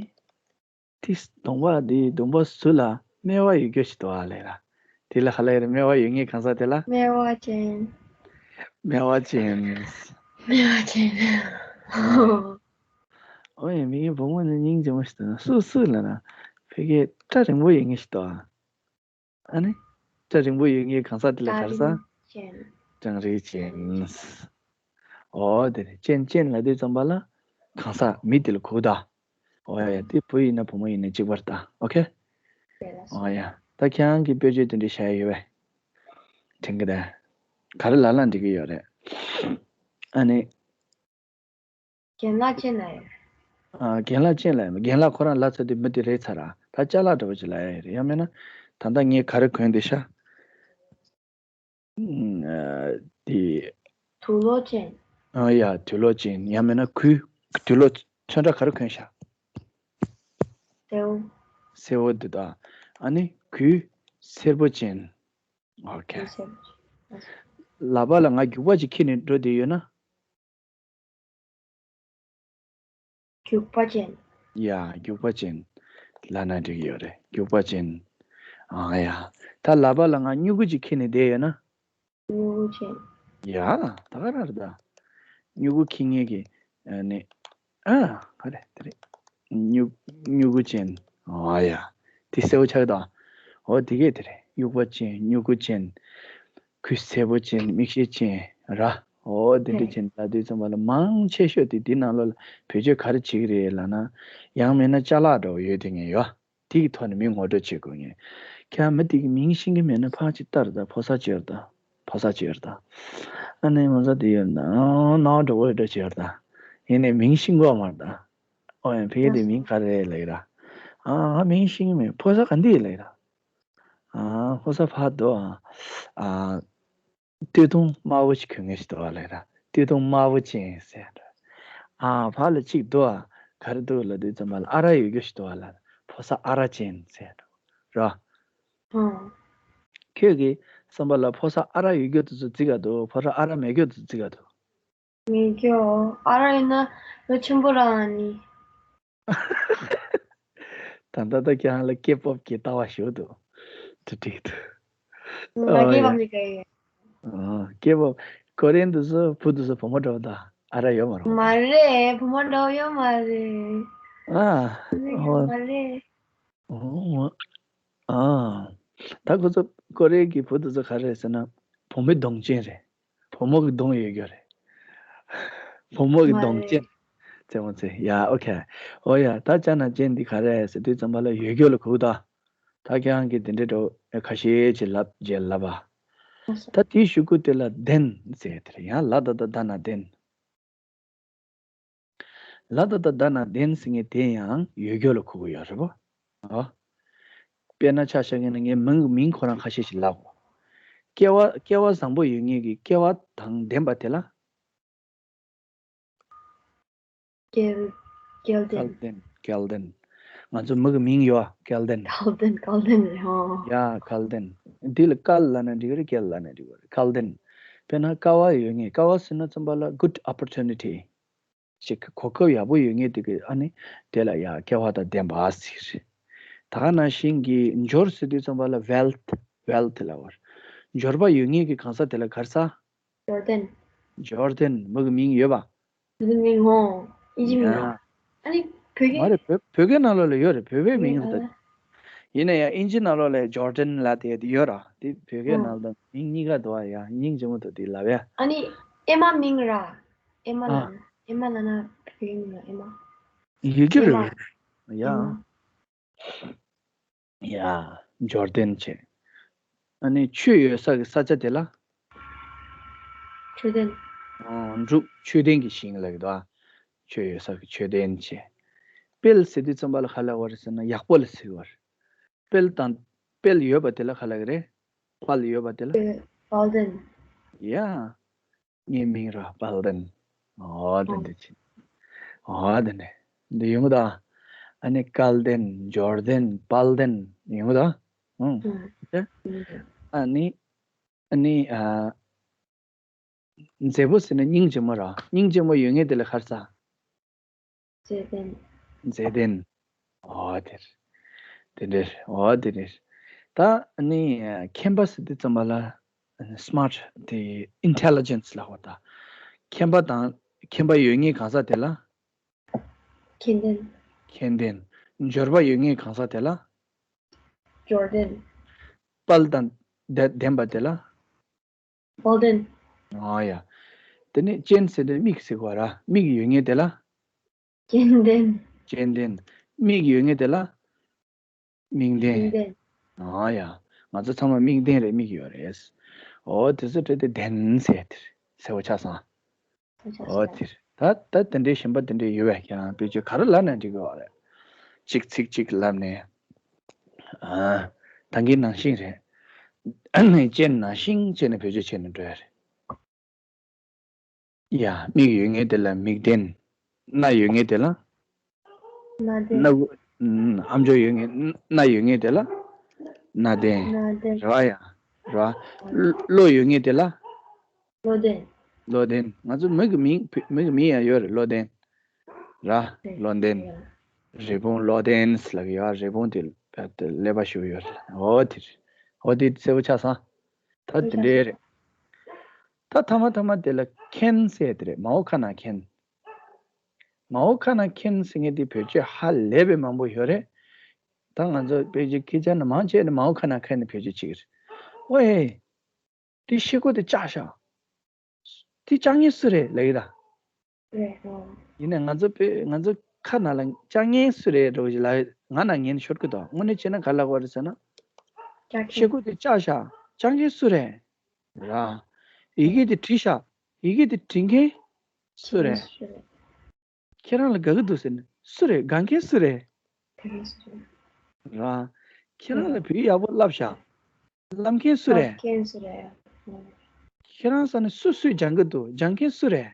དེ་གདོང་པ་འདི་གདོང་པ་ཟུར་ལ་སྨེ་བ་ཡོད་རྒྱུ་ཞིག་འདུག་ཨ་ལས་ར། དེ་ལ་ག་ལ་ཡོད་རེད། སྨེ་བ་ཡོད་མཁན་གང་ཟག་དེ་ལ། སྨེ་བ་ཅན། སྨེ་བ་ཅན། སྨེ་བ་ཅན། ཨོ་ཡ། ཕ་གིའི་བུ་མོ་ནི་སྙིང་རྗེ་མོ་ཞིག་འདུག་སུ་སུ་ལ་ན། ཕ་གིའི་སྐྲ་རིང་པོ་ཡོད་མཁན་ཞིག་འདུག་ཨ། ཨ་ནི། སྐྲ་རིང་པོ་ཡོད་མཁན་གང་ཟག་དེ་ལ་ག་རེ་ཟ། སྐྲ་རིང་ཅན། སྐྲ་རིང་ཅན། ཨོ་དེ་རེད། ཅན་ཅན་ལབ་དུས་ཙམ་པ་ལ། གང་ཟག་མི་དེ་ལ་གོ་གི་ད། ཨོ་ཡ། དེ་བུ་ཡིན་ན་བུ་མོ་ཡིན་ན་གཅིག་པ་རེད་ད། ཨོ་ཁེ། ཨོ་ཡ། ད་ཁྱེད་རང་གི་དཔེ་བརྗོད་དེ་འདྲ་བྱ་ཡ་ཡོད་པས། དྲན་གི་ད། ག་རེ་ལབ་ན་འགྲིག་གི་ཡོད་རེད། ཨ་ནི། རྒན་ལགས་ཅན་ལབ་ཡ། ཨ། རྒན་ལགས་ཅན་ལབ་ཡ་མ། རྒན་ལགས་ཁོ་རང་ལབ་ཚར་དུས་མི་དེ་རེད་ཚར་ར། ད་ཅ་ལག་འདྲ་པོ་ཅིག་ལབ་ཡ་རེད། ཡང་མིན་ན། ད་ལྟ་ངས་ག་རེ་གོན་བསྡད་ཤག་ཨ། དེ། དུག་ལོག་ཅན། ཨ་ཡ། དུག་ལོག་ཅན། ཡང་མིན་ན་གོས། དུག་ལོག་ཚོན་ཁྲ་ག་རེ་གོན་ཤག་སེར་པོ། སེར་པོ་འདི་དང་། ཨ་ནི་གོས་སེར་པོ་ཅན། ཨོ་ཁེ། གོས་སེར་པོ་ཅན། ལག་པ་ལ་ང་རྒྱུག་པ་ཅིག་འཁྱེར་ནས་འགྲོ་བསྡད་ཡོད་ན། རྒྱུག་པ་ཅན། ཡ། རྒྱུག་པ་ཅན་ལབ་ན་འགྲིག་ཡོད་རེད། རྒྱུག་པ་ཅན། ཨ་ཡ། ད་ལག་པ་ལ་ང་སྨྱུ་གུ་ཅིག་འཁྱེར་ནས་བསྡད་ཡོད་ན། སྨྱུ་གུ་ཅན། ཡ། ད་ག་རང་རེད་ད། སྨྱུ་གུ་འཁྱེར་མཁན་གྱི་ཨ་ནི། ཨ། ག་རེ་དེ་རེད། སྨྱུ་སྨྱུ་གུ་ཅན། ཨ་ཡ། དེ་གསལ་པོ་ཆགས་ཀྱི་འདུག་ཨོ་དེ་གས་དེ་རེད། དབྱུག་པ་ཅན། སྨྱུ་གུ་ཅན། གོས་སེར་པོ་ཅན། མིག་ཤེལ་ཅན་ར། ཨོ་དེ་འདྲ་ཅན་ལབ་དུས་ཙམ་པ་ལ་མང་ཆེ་ཤོས་དེ་འདི་ནང་ལོགས་ལ་བེད་སྤྱོད་ག་རེ་བྱེད་ཀྱི་རེད་ལབ་ན། ཡང་མིན་ན་ཅ་ལག་འདྲ་བོ་ཡོད་དེ་ངས་ཡོད། དེ་གི་ཐོག་ནས་མི་ངོ་སྤྲོད་བྱེད་དགོས་ངེས། ཁྱེད་མི་དེ་གི་མིང་ཤེས་ཀྱི་མེད་ན་ཕར་ཅིག་ལྟ་ར་ད། ཕོ་གསར་ཅིག་ཡོད་རེད་ད། ཕོ་གསར་ཅིག་ཡོད་རེད་ད། ཨ་ནི་ང་ཚོ་དེ་ཡོད་ན་ནང་འགྲོ་བོ་འདྲ་ཅིག་ཡོད་རེད་ད། ཡིན་ནའི་མིང་ཤེས་ཀྱི་མ་རེད་ད། ཨོ་ཡང་ཕ་གི་དེ་མིང་ག་རེ་རེད་ལབ་ཀྱི་ར། ཨ་ང་མིང་ཤེས་ཀྱི་མེད། ཕོ་གསར་ག་འདི་ཡིན་ལབ་ཀྱི་ར། ཨ་ཕོ་གསར་ཕར་འདུག་ཨ། ཨ། སྟོད་ཐུང་དམར་པོ་ཞིག་གོན་མཁན་ཞིག་འདུག་ཨ་ལབ་ཀྱི་ར། སྟོད་ཐུང་དམར་པོ་ཅན་ཟེར་འདྲ། ཨ་ཕར་ལ་གཅིག་འདུག་ཨ། ག་རེ་འདུག་ལབ་དུས་ཙམ་པ་ལ་ཨ་རག་ཡོད་རྒྱུ་ཞིག་འདུག་ཨ་ལབ། ཕོ་གསར་ཨ་རག་ཅན་ཟེར་འདྲ། ར། ཨང་། ཁྱོད་ཀྱི་བསམ་པ་ལ་ཕོ་གསར་ཨ་རག་ཡོད་རྒྱུ་དེ་ཚོ་བརྩི་ག་འདུག་ཕོ་གསར་ཨ་རག་མེད་རྒྱུ་དེ་ཚོ་བརྩི་ག་འདུག་མི་སྐྱོ། ཨ་རག་ཡིན་ན་ལོ་ཆེན་པོ་རང་ནི། ད་ལྟ་ད་ཁྱེད་རང་ལ་ཀེ་པོབ་ཀྱི་ལྟ་བ་ཞུ་འདུག་དུ་ཏིག་ཏུ། ང་ཨོ་ཀེ་ཡ། པོབ་ནི་ག་ཡིན། ཨ་ཀེ་པོབ། ཀོ་རི་ཡན་དུ་སུ་བུ་དུ་སུ་བུ་མོ་འདྲ་བོ་ད་ཨ་རག་ཡོད་མ་རེད། མ་རེད། བུ་མོ་འདྲ་བོ་ཡོད་མ་རེད། ཨ། མ་རེད། ཨོ། ཨོ། ཨ། ད་ཁོ་ཚོ་ཀོ་རི་ཡ་གི་བུ་དེ་ཚོ་ག་རེ་རེད་ཟེར་ན། བུ་མོའི་གདོང་ཅན་རེད། བུ་མོ་གི་གདོང་ཡོད་རྒྱུ་རེད། བུ་མོ་གི་གདོང་ཅན། རྩེད་མོ་རྩེ་ཡ། ཨོ་ཁེ། ཨོ་ཡ། ད་ཅ་ན་ཅན་འདི་ག་རེ་རེད་ཟེར་དུས་ཙམ་པ་ལ་ཡོད་རྒྱུ་ལ་གོ་ད། ད་ཁྱེད་རང་གིས་དེ་འདྲའི་འགྲོ་ཁ་ཤས་ཅིག་ལབ་རྗེས་ལབ་པ། ད་དེའི་གཞུག་གུ་དེ་ལ་ལྡན་ཟེར་དེ་རེད། ཡང་ལ་ད་ད་ད་ན་ལྡན། ལ་ད་ད་ད་ན་ལྡན་ཟེར་མཁན་དེ་ཡང་ཡོད་རྒྱུ་ལ་གོ་གི་ཡོད་རེད་པ། ཨ། དཔེར་ན་ཆ་བཞག་མཁན་ན་ངས་མིང་གི་མིང་ཁོ་རང་ཁ་ཤས་ཤིག་ལབ། སྐལ་བ་སྐལ་བ་བཟང་པོ་ཡོད་མཁན་གྱི་སྐལ་བ་དང་ལྡན་པ་དེ་ལ། སྐལ་སྐལ་ལྡན། སྐལ་ལྡན། སྐལ་ལྡན། ང་ཚོ་མི་གི་མིང་ཡོད་ཨ། སྐལ་ལྡན། སྐལ་ལྡན། སྐལ་ལྡན་རེད་ཧོ། ཡ། སྐལ་ལྡན། འདི་ལ་སྐལ་ལབ་ན་འགྲིག་གི་རེད། སྐལ་ལབ་ན་འགྲིག་གི་རེད། སྐལ་ལྡན། དཔེར་ན་སྐལ་བ་ཡོད་མཁན། སྐལ་བ་ཟེར་ན་ཙམ་པ་ལ་good opportunity ཞིག་གོ་སྐབས་ཡག་པོ་ཡོད་མཁན་དེ་གི་ཨ་ནི་དེ་ལ་ཡ་སྐལ་བ་དང་ལྡན་པ་ཟེར། ད་ག་ནང་བཞིན་གྱི་འབྱོར་ཟེར་དུས་ཙམ་པ་ལ་wealth wealth ལབ་པ་རེད། འབྱོར་པ་ཡོད་མཁན་གྱི་གང་ཟག་དེ་ལ་ག་རེ་ཟེར། འབྱོར་ལྡན། འབྱོར་ལྡན། མི་གི་མིང་ཡོད་པ། མི་གི་མིང་ཧོ། ཨིན་ཇི་མིང་ཡ། ཨ་ནི་བོད་སྐད། མ་རེད། བོད་བོད་སྐད་ནང་ལོགས་ལ་ཡོད་རེད། བོད་པའི་མིང་རེད་ད། ཡིན་ན་ཡང་ཨིན་ཇི་ནང་ལོགས་ལ་ཇོར་ཌན་ལབ་དེ་ཡོད་ར། དེ་བོད་སྐད་ནང་ལ་མིང་གཉིས་ཀ་འདུག་ཨ། ཡ། སྙིང་རྗེ་མོ་འདུག་དེ་ལབ་ཡ། ཨ་ནི་ཨེ་མ་མིང་ར། ཨེ་མ་ཨ། ལབ་ན་ཨེ་མ་ལབ་ན་བོད་སྐད་མིང་ལ་ཨེ་མ། ཡོད་ཀྱི་རེད། ཨེ་མ། ཡ། ཨེ་མ། ཡ། འབྱོར་ལྡན་བྱས། ཨ་ནི་ཆོས་ཡོད་ས་གི་ས་ཆ་དེ་ལ། ཆོས་ལྡན། འབྲུ་མཆོད་རྟེན་གྱི་ཞིང་ལབ་ཀྱི་འདུག་ཨ། མཆོད་ཡོད་ས་གི་མཆོད་རྟེན་བྱས། དཔལ་ཟེར་དུས་ཙམ་པ་ལ་ག་ལབ་པ་རེད་ཟེར་ན་ཡག་པོ་ལ་ཟེར་བ་རེད། དཔལ་དང་དཔལ་ཡོད་པ་དེ་ལ་ག་ལབ་ཀྱི་རེད། དཔལ་ཡོད་པ་དེ་ལ། དཔལ་ལྡན། ཡ། ངའི་མིང་ར་དཔལ་ལྡན། འོ་དེ་འདྲ་ཅིག་འོ་དེ་འདྲ། འདི་ཡོང་གི་འདུག་ཨ་ནི་སྐལ་ལྡན། འབྱོར་ལྡན། དཔལ་ལྡན་ཡོང་གི་འདུག་ཨ། ཨ་ནི་ཨ་ནི་ཨ། མཛེས་པོ་ཟེར་ན་སྙིང་རྗེ་མོ་ར། སྙིང་རྗེ་མོ་ཡོད་མཁན་དེ་ལ་ག་རེ་ཟེར། མཛེས་ལྡན། མཛེས་ལྡན། འོ་དེ་རེད། དེ་འདྲ་རེད། འོ་དེ་འདྲ་རེད། ད་ཨ་ནི་མཁྱེན་པ་ཟེར་དུས་ཙམ་པ་ལ་smart དེ་intelligence ལབ་པ་དང་། མཁྱེན་པ་དང་མཁྱེན་པ་ཡོད་མཁན་གང་ཟག་དེ་ལ། མཁྱེན་ལྡན། མཁྱེན་ལྡན། འབྱོར་པ་ཡོད་མཁན་གང་ཟག་དེ་ལ། འབྱོར་ལྡན། དཔལ་དང་ལྡན་ལྡན་པ་དེ་ལ། དཔལ་ལྡན། ཨ་ཡ། དེ་ནས་སྤྱན་ཟེར་དུས་མིག་ཟེར་གོ་ར། མིག་ཡོད་མཁན་དེ་ལ། སྤྱན་ལྡན། སྤྱན་ལྡན། མིག་ཡོད་མཁན་དེ་ལ། མིག་ལྡན། མིག་ལྡན། ཨ་ཡ། ང་ཚོ་ཚང་མ་མིག་ལྡན་རེད། མིག་ཡོད་རེད། འོ་དེ་ཚོ་གྲས་དེ་ལྡན་ཟེར་དེ་རེད། གསལ་པོ་ཆགས་སོང་། ཨོ་དེ་རེད། ད་ད་དེ་འདྲའི་གཞན་པ་དེ་འདྲའི་ཡོད་པས། ཁྱེད་རང་བེད་སྤྱོད་ག་རེ་ལབ་ན་འགྲིག་གི་ཡོད་རེད། གཅིག་ཚིག་གཅིག་ལབ་ནས། ཨ། ད་གིན་ནང་བཞིན་རེད། ཨ་ནི་སྤྱན་ནང་བཞིན་བྱས་ནས་བེད་སྤྱོད་བྱས་ནས་འགྲོ་ཡ་རེད། ཡ། མིག་ཡོད་མཁན་དེ་ལ་མིག་ལྡན། སྣ་ཡོད་མཁན་དེ་ལ། སྣ་ལྡན། སྣ། ཨམ་ཅོག་ཡོད་མཁན། སྣ་ཡོད་མཁན་དེ་ལ། སྣ་ལྡན། སྣ་ལྡན། རེད་བ་ཡ། རེད་བ། བློ་ཡོད་མཁན་དེ་ལ། བློ་ལྡན། བློ་ལྡན། ང་ཚོ་མི་གི་མིང་། མི་གི་མིང་ཡང་ཡོད་རེད། བློ་ལྡན། ར། བློ་ལྡན། རི་བོང་བློ་ལྡན་ལབ་ཀྱི་ཡོད། རི་བོང་དེ་ཀླད་པ་ཞེ་པོ་ཡོད་རེད། འོ་དེ་རེད། འོ་དེ་གསལ་པོ་ཆགས་སོང་། ད་དེ་འདྲའི་རེད། ད་ཐ་མ་ཐ་མ་དེ་ལ་མཁྱེན་ཟེར་དེ་རེད། མའོ་ཁ་ན་མཁྱེན། མའོ་ཁ་ན་མཁྱེན་ཟེར་མཁན་དེ་བེད་སྤྱོད་ཧ་ལས་པའི་མང་པོ་ཡོད་རེད། ད་ང་ཚོ་བོད་ཀྱི་སྐད་ཆ་ནང་མང་ཆེ་ནི་མའོ་ཁ་ན་མཁྱེན་ནི་བེད་སྤྱོད་བྱེད་ཀྱི་རེད། ཝེ། དེ་ཤེལ་སྒོ་དེ་བཅག་ཤག་དེ་བཅག་མཁན་སུ་རེད་ལབ་ཀྱི་ར། རེད། ཨོ། ཡིན་ནའི་ང་ཚོ་བོད། ང་ཚོ་ཁ་ནང་ལ་བཅག་མཁན་སུ་རེད་འདྲ་བོ་ཞིག་ལབ། ང་ནང་ཉན་ཤོར་གི་འདུག་དངོས་གནས་བྱས་ན་ག་ལབ་དགོས་རེད་ཟེར་ན། བཅག་མཁན། ཤེལ་སྒོ་དེ་བཅག་ཤག་བཅག་མཁན་སུ་རེད། ར། ཡི་གེ་དེ་བྲིས་ཤག་ཡི་གེ་དེ་འབྲི་མཁན་སུ་རེད། སུ་རེད། ཁྱེད་རང་ལ་དགའ་གི་འདུག་ཟེར་ནས་སུ་རེད། དགའ་མཁན་སུ་རེད། དགའ་མཁན་སུ་རེད། ར། ཁྱེད་རང་ལ་བོད་ཡིག་ཡག་པོ་བསླབས་ཤག་བསླབས་མཁན་སུ་རེད། བསླབས་མཁན་སུ་རེད། ཁྱེད་རང་ས་ནས་སུ་སུས་སྦྱང་གི་འདུག་སྦྱང་མཁན་སུ་རེད།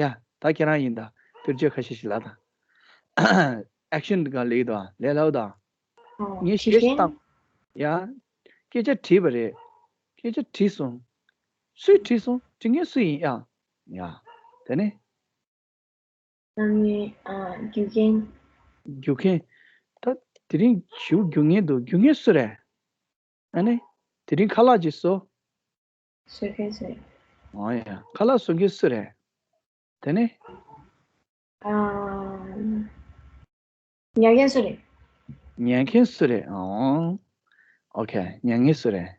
ཡ། ད་ཁྱེད་རང་ཡིན་ད། བསྒྱུར་བཅོས་ཁ་ཤས་ཤིག་ལབ་དང་། ཨེག་ཤན་ག་ལེགས་དང་ལས་སླ་བོ་དང་། ཨོ། ངས་བྲིས་གཞས་ཤིག་ཤེས། བཏང་། ཡ། སྐད་ཆ་དྲིས་པ་རེད། སྐད་ཆ་དྲིས་སོང་། སུས་དྲིས་སོང་། དྲི་མཁན་སུ་ཡིན་ཡ། ཡ། དེ་ནས། ཨ་ནི། ཨ། རྒྱུག་མཁན། རྒྱུག་མཁན། ད་དེ་རིང་ཞེ་པོ་རྒྱུག་མཁན་འདུག་རྒྱུག་མཁན་སུ་རེད། ཨ་ནི། དེ་རིང་ཁ་ལག་ཅིག་བཟོ། བཟོ་མཁན་སུ་རེད། ཨོ་ཡ། ཁ་ལག་བཟོ་མཁན་སུ་རེད། དེ་ནས། ཨ། ཉར་མཁན་སུ་རེད། ཉར་མཁན་སུ་རེད། ཨོ། ཨོ་ཁེ། ཉར་མཁན་སུ་རེད།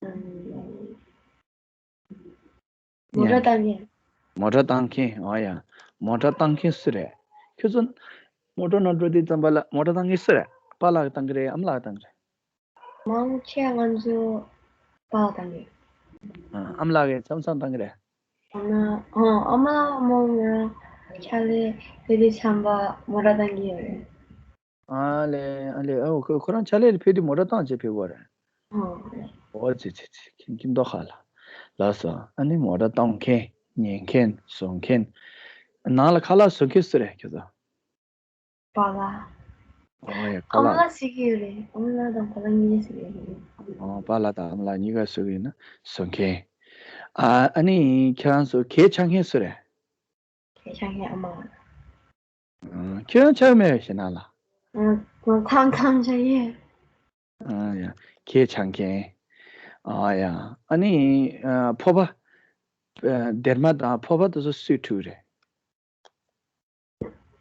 ཨམ། མོ་ཊ་བཏང་མཁན། མོ་ཊ་བཏང་མཁན། ཨོ་ཡ། མོ་ཊ་བཏང་མཁན་སུ་རེད། ཁྱོད་ཚོ་མོ་ཊ་ནང་འགྲོ་དུས་ཙམ་པ་ལ་མོ་ཊ་བཏང་མཁན་སུ་རེད། པཱ་ལགས་བཏང་གི་རེད། ཨ་མ་ལགས་བཏང་གི་རེད། མང་ཆེ་ང་ཚོ་པཱ་ལགས་བཏང་གི་རེད། ཨ། ཨ་མ་ལགས་ཀྱིས་མཚམས་མཚམས་བཏང་གི་རེད། ཨ་མ། ཨ། ཨ་མ་མོ་ང་ཕྱག་ལས་ཕེབས་དུས་ཙམ་པ་མོ་ཊ་བཏང་གི་ཡོད་རེད། ཨ་ལེ། ཨ་ལེ། ཨོ། ཁོ་ཁོ་རང་ཕྱག་ལས་ལ་ཕེབས་དུས་མོ་ཊ་བཏང་བྱས་ཕེབས་དགོས་རེད། ཨོ། ཨོ་ཙི་ཙི་ཙི། ཁྱིམ་ཁྱིམ་མདོ་ཁ་ལ། ལགས་སོ། ཨ་ནི་མོ་ཊ་གཏོང་མཁན། ཉན་མཁན། བཟོ་མཁན། ནང་ལ་ཁ་ལག་བཟོ་མཁན་སུ་རེད་ཁྱོད་ཚོ། པཱ་ལགས། ཨོ་ཡ། ཁ་ཨ་མ་ལགས། ལགས་བཟོ་གི་ཡོད་རེད། ཨ་མ་ལགས་དང་པཱ་ལགས་གཉིས་ཀ་བཟོ་གི་ཡོད་རེད། ཨོ། པཱ་ལགས་དང་ཨ་མ་ལགས་གཉིས་ཀ་བཟོ་གི་ཡོད་ན་བཟོ་མཁན། ཨ། ཨ་ནི་ཁྱེད་རང་ཚོ་གད་རྒྱག་མཁན་སུ་རེད། གད་རྒྱག་མཁན་ཨ་མ། ཨ། ཁྱོད་རང་རྒྱག་མེད་ཞེ་ན་ལ། ཨ། ང་ཁང་ཁང་རྒྱག་ཡས། ཨ་ཡ། གད་རྒྱག་མཁན། ཨ་ཡ། ཨ་ནི། ཨ། ཕོར་པ། ཨ། སྡེར་མ་དང་ཕོར་པ་དེ་ཚོ་སུས་འཁྲུད་རེད།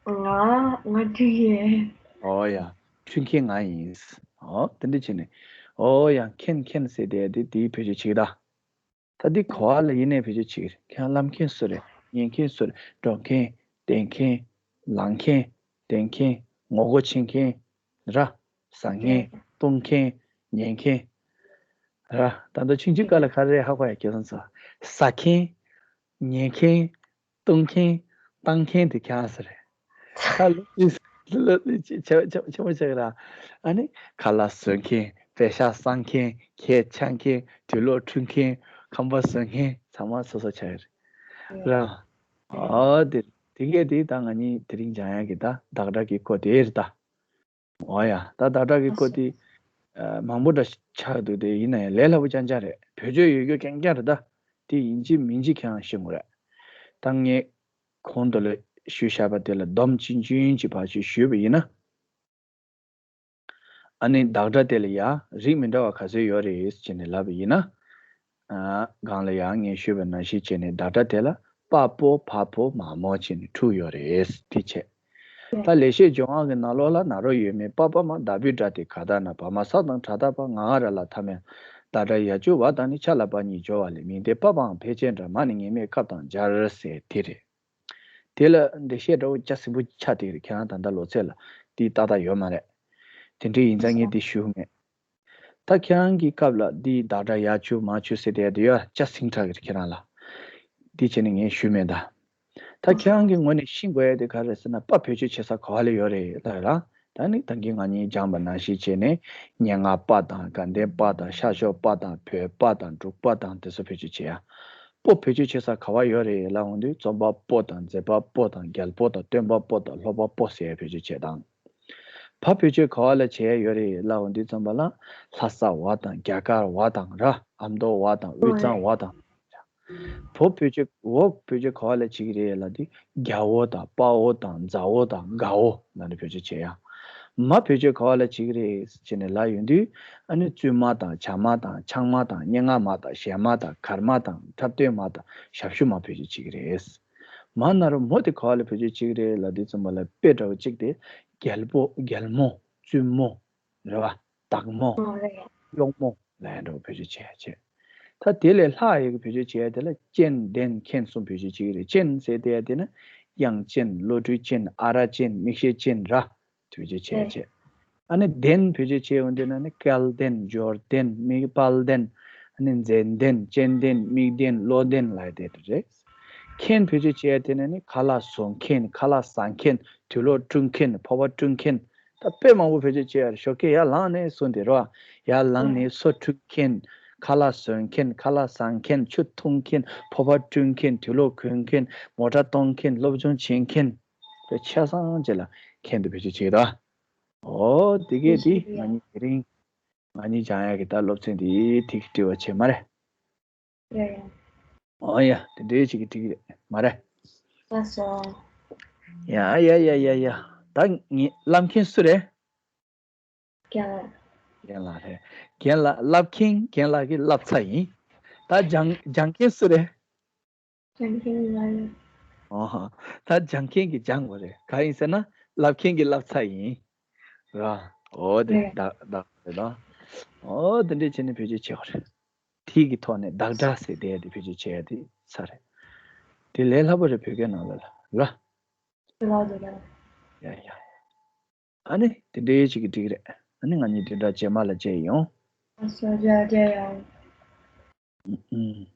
ང་། ང་འཁྲུད་ཡས། ཨོ་ཡ། འཁྲུད་མཁན་ང་ཡིན། ཨོ། དེ་འདྲ་བྱས་ནས། ཨོ་ཡ། མཁན་མཁན་ཟེར་དེ་དེ་དེའི་བེད་སྤྱོད་བྱེད་ཀྱི་ད། ད་འདི་གོ་བ་ལ་ཡིན་ནའི་བེད་སྤྱོད་བྱེད་ཀྱི་རེད། ཁྱེད་རང་བསླབ་མཁན་སུ་རེད། ཉན་མཁན་སུ་རེད། འགྲོ་མཁན། བསྡད་མཁན། ལངས་མཁན། བསྡད་མཁན། ངོ་རྒོལ་བྱེད་མཁན། ར། ཟ་མཁན། བཏུང་མཁན། ཉལ་མཁན། ར། ད་ལྟ་ཆུང་ཆུང་སྐབས་ལ་ག་རེ་རེད་ཧ་གོ་ཡ། ཁྱེད་རང་ཚོ། ཟ་མཁན། ཉལ་མཁན། བཏུང་མཁན། བཏང་མཁན་དེ་ཁྱེད་རང་ཚོ་རེད། ད་ལོ་ལོ་ཆེ་ཆེ་ཆེ་མོ་ཆགས་ར། ཨ་ནི་ཁ་ལག་བཟོ་མཁན། པེ་ཤག་བསགས་མཁན། ཁལ་ཆག་མཁན། དུག་ལོག་འཁྲུད་མཁན། ཁང་པ་བཟོ་མཁན་ཚང་མ་སོ་སོ་ཆགས་རེད་ར། ཨོ་དེ་དེ་གས་དེ་ད་ང་གཉིས་དེ་རིང་སྦྱང་ཡག་གི་ད་བདག་སྒྲ་གི་སྐོར་དེ་རེད་ད། འོ་ཡ། ད་བདག་སྒྲ་གི་སྐོར་དེ་ཨ་མང་པོ་འདྲ་ཆགས་འདུག་དེ་ཡིན་ན་ཡང་ལས་སླ་པོ་རྐྱང་རྐྱང་རེད། བེད་སྤྱོད་ཡོད་རྒྱུ་རྐྱང་རྐྱང་རེད་ད། དེ་ཡིན་གཅིག་མིན་གཅིག་ཁྱེད་རང་ཤེས་དགོས་རེད། ད་ངས་གོང་དུ་ལ་ཞུས་བཞག་པ་དེ་ལ་སྡོམ་ཅིག་ཅུང་ཅིག་ཕར་ཞུས་ཞུས་པ་ཡིན་ན། ཨ་ནི་བདག་སྒྲ་དེ་ལ་ཡང་རིགས་མི་འདྲ་བ་ག་ཚོད་ཡོད་རེད་ཅེས་ནས་ལབ་པ་ཡིན་ན། ཨ་སྒང་ལ་ཡང་ངས་ཞུས་པ་ནང་བཞིན་བྱས་ནས་བདག་སྒྲ་དེ་ལ་པ་པོ་ཕ་ཕོ་མ་མོ་བྱས་ནས་དྲུག་ཡོད་རེད། དེ་བྱས། ད་ལེགས་བཤད་ལྗོན་དབང་གི་ནང་ལོགས་ལ་ན་རོ་ཡོད་མེད་པ་པ་མ་ད་བུད་དྲ་དེ་ག་ད་ན་བ་མ་ས་དང་དྲ་ད་པ་ང་ང་ར་ལ་ཐ་མལ། ད་དྲ་ཡ་ཅུ་བ་དང་ནི་ཆ་ལ་པ་གཉིས་སྦྱོར་བ་ལས་མིང་དེ་པ་པའང་ཕལ་ཆེར་འདྲ་མ་ནི་ངེས་མེད་སྐབས་དང་སྦྱར་ཟེར་དེ་རེད། དེ་ལ་འགྲེལ་བཤད་འདྲ་བོ་ཅ་ཟིང་པོ་ཆགས་དེ་རེད། ཁྱེད་རང་ད་ལྟ་ལོ་ཚད་ལ་དེ་ཏག་ཏག་ཡོད་མ་རེད། དེ་འདྲ་ཡིན་ཙང་ངས་དེ་ཞུ་མེད། ད་ཁྱེད་རང་གི་སྐབས་ལ་འདི་བདག་སྒྲ་ཡ་ཆུ་མ་ཆུ་ཟེར་དེ་དེ་ཡོད་ཅ་ཟིང་དྲག་གི་རེད་ཁྱེད་རང་ལ། འདི་བྱས་ནས་ངས་ཞུས་མེད་ད། ད་ཁྱེད་རང་གི་ངོས་ནས་ཤེས་དགོས་ཡ་དེ་ག་རེ་ཟེར་ན་པ་བེད་སྤྱོད་བྱེད་ས་ག་བ་ལ་ཡོད་རེད་ལབ་ཡ་ལ། ད་ནི་ད་གིན་ང་གཉིས་སྦྱངས་པ་ནང་བཞིན་བྱས་ནས་སྙན་ངག་པ་དང་དགའ་ལྡན་པ་དང་ཤར་ཕྱོགས་པ་དང་བོད་པ་དང་འབྲུག་པ་དང་དེ་ཚོ་བེད་སྤྱོད་བྱེད་ཡ། པོ་བེད་སྤྱོད་བྱེད་ས་ག་བ་ཡོད་རེད་ལབ་འོང་དུས་རྩོམ་པ་པོ་དང་མཛད་པ་པོ་དང་རྒྱལ་པོ་དང་སྟོན་པ་པོ་དང་སློབ་པ་པོ་ཟེར་ཡ་བེད་སྤྱོད་བྱེད་སྟངས། བ་བེད་སྤྱོད་ག་བ་ལ་བྱེད་ཡ་ཡོད་རེད་ལབ་འོང་དུས་ཙམ་པ་ལ་ལྷ་ས་བ་དང་རྒྱ་གར་བ་དང་ར་ཨ་མདོ་བ་དང་དབུས་གཙང་བ་དང་། བོ་བེད་སྤྱོད་བོ་བེད་སྤྱོད་ག་བ་ལ་བྱེད་ཀྱི་རེད་ལབ་དུས་རྒྱ་བོ་དང་དཔའ་བོ་དང་མཛའ་བོ་དང་དགའ་བོ་ལབ་ནས་བེད་སྤྱོད་བྱེད་ཡ། མ་བེད་སྤྱོད་ག་བ་ལ་བྱེད་ཀྱི་རེད་ཟེར་ནས་ལབ་ཡོང་དུས་ཨ་ནི་བཙུན་མ་དང་བྱ་མ་དང་ཆང་མ་དང་སྙན་ངག་མ་དང་གཞས་མ་དང་གར་མ་དང་འཁྲབ་སྟོན་མ་དང་ཞབས་ཞུ་མ་བེད་སྤྱོད་བྱེད་ཀྱི་རེད། མ་ན་རོ་མོ་དེ་ག་བ་ལ་བེད་སྤྱོད་བྱེད་ཀྱི་རེད་ལབ་དུས་ཙམ་པ་ལ་དཔེ་འདྲ་བོ་གཅིག་དེ་རྒྱལ་པོ་རྒྱལ་མོ་བཙུན་མོ་རེད་བ། བདག་མོ་ཨོ་རེད། གཡོག་མོ་ལབ་ཡ་འདྲ་བོ་བེད་སྤྱོད་བྱེད་ཡ་བྱེད། ད་དེ་ལས་ལྷག་ཡོད་ཀྱི་བེད་སྤྱོད་བྱེད་ཡ་དེ་ལ་ཅན་ལྡན་མཁན་གསུམ་བེད་སྤྱོད་བྱེད་ཀྱི་རེད། ཅན་ཟེར་དེ་ཡ་དེ་ན་དབྱངས་ཅན་བློ་གྲོས་ཅན་ཨ་ར་ཅན་མིག་ཤེས་ཅན་ར། བེད་སྤྱོད་བྱེད་ཡ་བྱེད། ཨ་ནི་ལྡན་བེད་སྤྱོད་བྱེད་འོང་དུས་ན་ནི་སྐལ་ལྡན་འབྱོར་ལྡན་མིག་དཔལ་ལྡན། ཨ་ནི་མཚན་ལྡན་སྤྱན་ལྡན་མིག་ལྡན་བློ་ལྡན་ལབ་ཡ་དེ་རེད། མཁན་བེད་སྤྱོད་བྱེད་ཡ་དེ་ནི་ནི་ཁ་ལག་བཟོ་མཁན་ཁ་ལག་ཟ་མཁན་དུག་ལོག་བཀྲུ་མཁན་ཕོར་པ་བཀྲུ་མཁན། ད་དཔེ་མང་པོ་བེད་སྤྱོད་བྱེད་ཡ་རེད། ཞོགས་ཀས་ཡར་ལངས་ནས་བཟུང་སྟེ་རོ། ཡར་ལངས་ནས་སོ་འཁྲུད་མཁན། ཁ་ལག་བཟོ་མཁན་ཁ་ལག་ཟ་མཁན་ཆུ་འཐུང་མཁན་ཕོར་པ་བཀྲུ་མཁན་དུག་ལོག་གོན་མཁན་མོ་ཊ་གཏོང་མཁན་སློབ་སྦྱོང་བྱེད་མཁན། དཔེ་ཆ་ཚང་ཅིག་ལ་མཁན་དུ་བེད་སྤྱོད་བྱེད་ཀྱི་འདུག་ཨོ་དེ་གས་དེ་ང་གཉིས་དེ་རིང་ང་གཉིས་སྦྱང་ཡ་གི་ད་སློབ་ཚན་དེ་ཐིག་བྲིས་པ་བྱེད་མ་རེད། ཡ་ཡ། ཨོ་ཡ་དེ་འདྲའི་ཅིག་གི་བྲིས་ཀྱི་རེད་མ་རེད། ལགས་སོ། ཡ་ཡ་ཡ་ཡ་ཡ། ད་ངས་བསླབ་མཁན་སུ་རེད། རྒན་ལགས། རྒན་ལགས་རེད། རྒན་ལགས་བསླབ་མཁན་རྒན་ལགས་ཀྱིས་བསླབ་ཚར་ཡིན། ད་སྦྱང་སྦྱང་མཁན་སུ་རེད། སྦྱང་མཁན་ང་རེད། ཨོ་ཧ། ད་སྦྱང་མཁན་གྱིས་སྦྱང་དགོས་རེད། གང་ཡིན་ཟེར་ན་བསླབ་མཁན་གྱིས་བསླབ་ཚར་ཡིན། ར། ཨོ་དེ་རེད། ད་ད་རེད་ད། ཨོ་དེ་འདྲས་བྱས་ནས་བེད་སྤྱོད་བྱེད་དགོས་རེད། དེ་གི་ཐོག་ནས་བདག་སྒྲ་ཟེར་དེ་དེ་བེད་སྤྱོད་བྱེད་ཡ་དེ་ས་རེད། དེ་ལས་སླ་པོ་རེད་བོད་སྐད་ནང་ལ་ལ། ར། དེ་ལ་དེ་ལ། ཡ་ཡ། ཨ་ནི་དེ་འདྲའི་ཅིག་གི་འགྲིག་རེད། ཨ་ནི་ང་གཉིས་དེ་འདྲ་རྗེས་མ་ལ་མཇལ་ཡོང་། ཨ་ས་རྒྱ་རྒྱ་ཡང་། ཨུམ།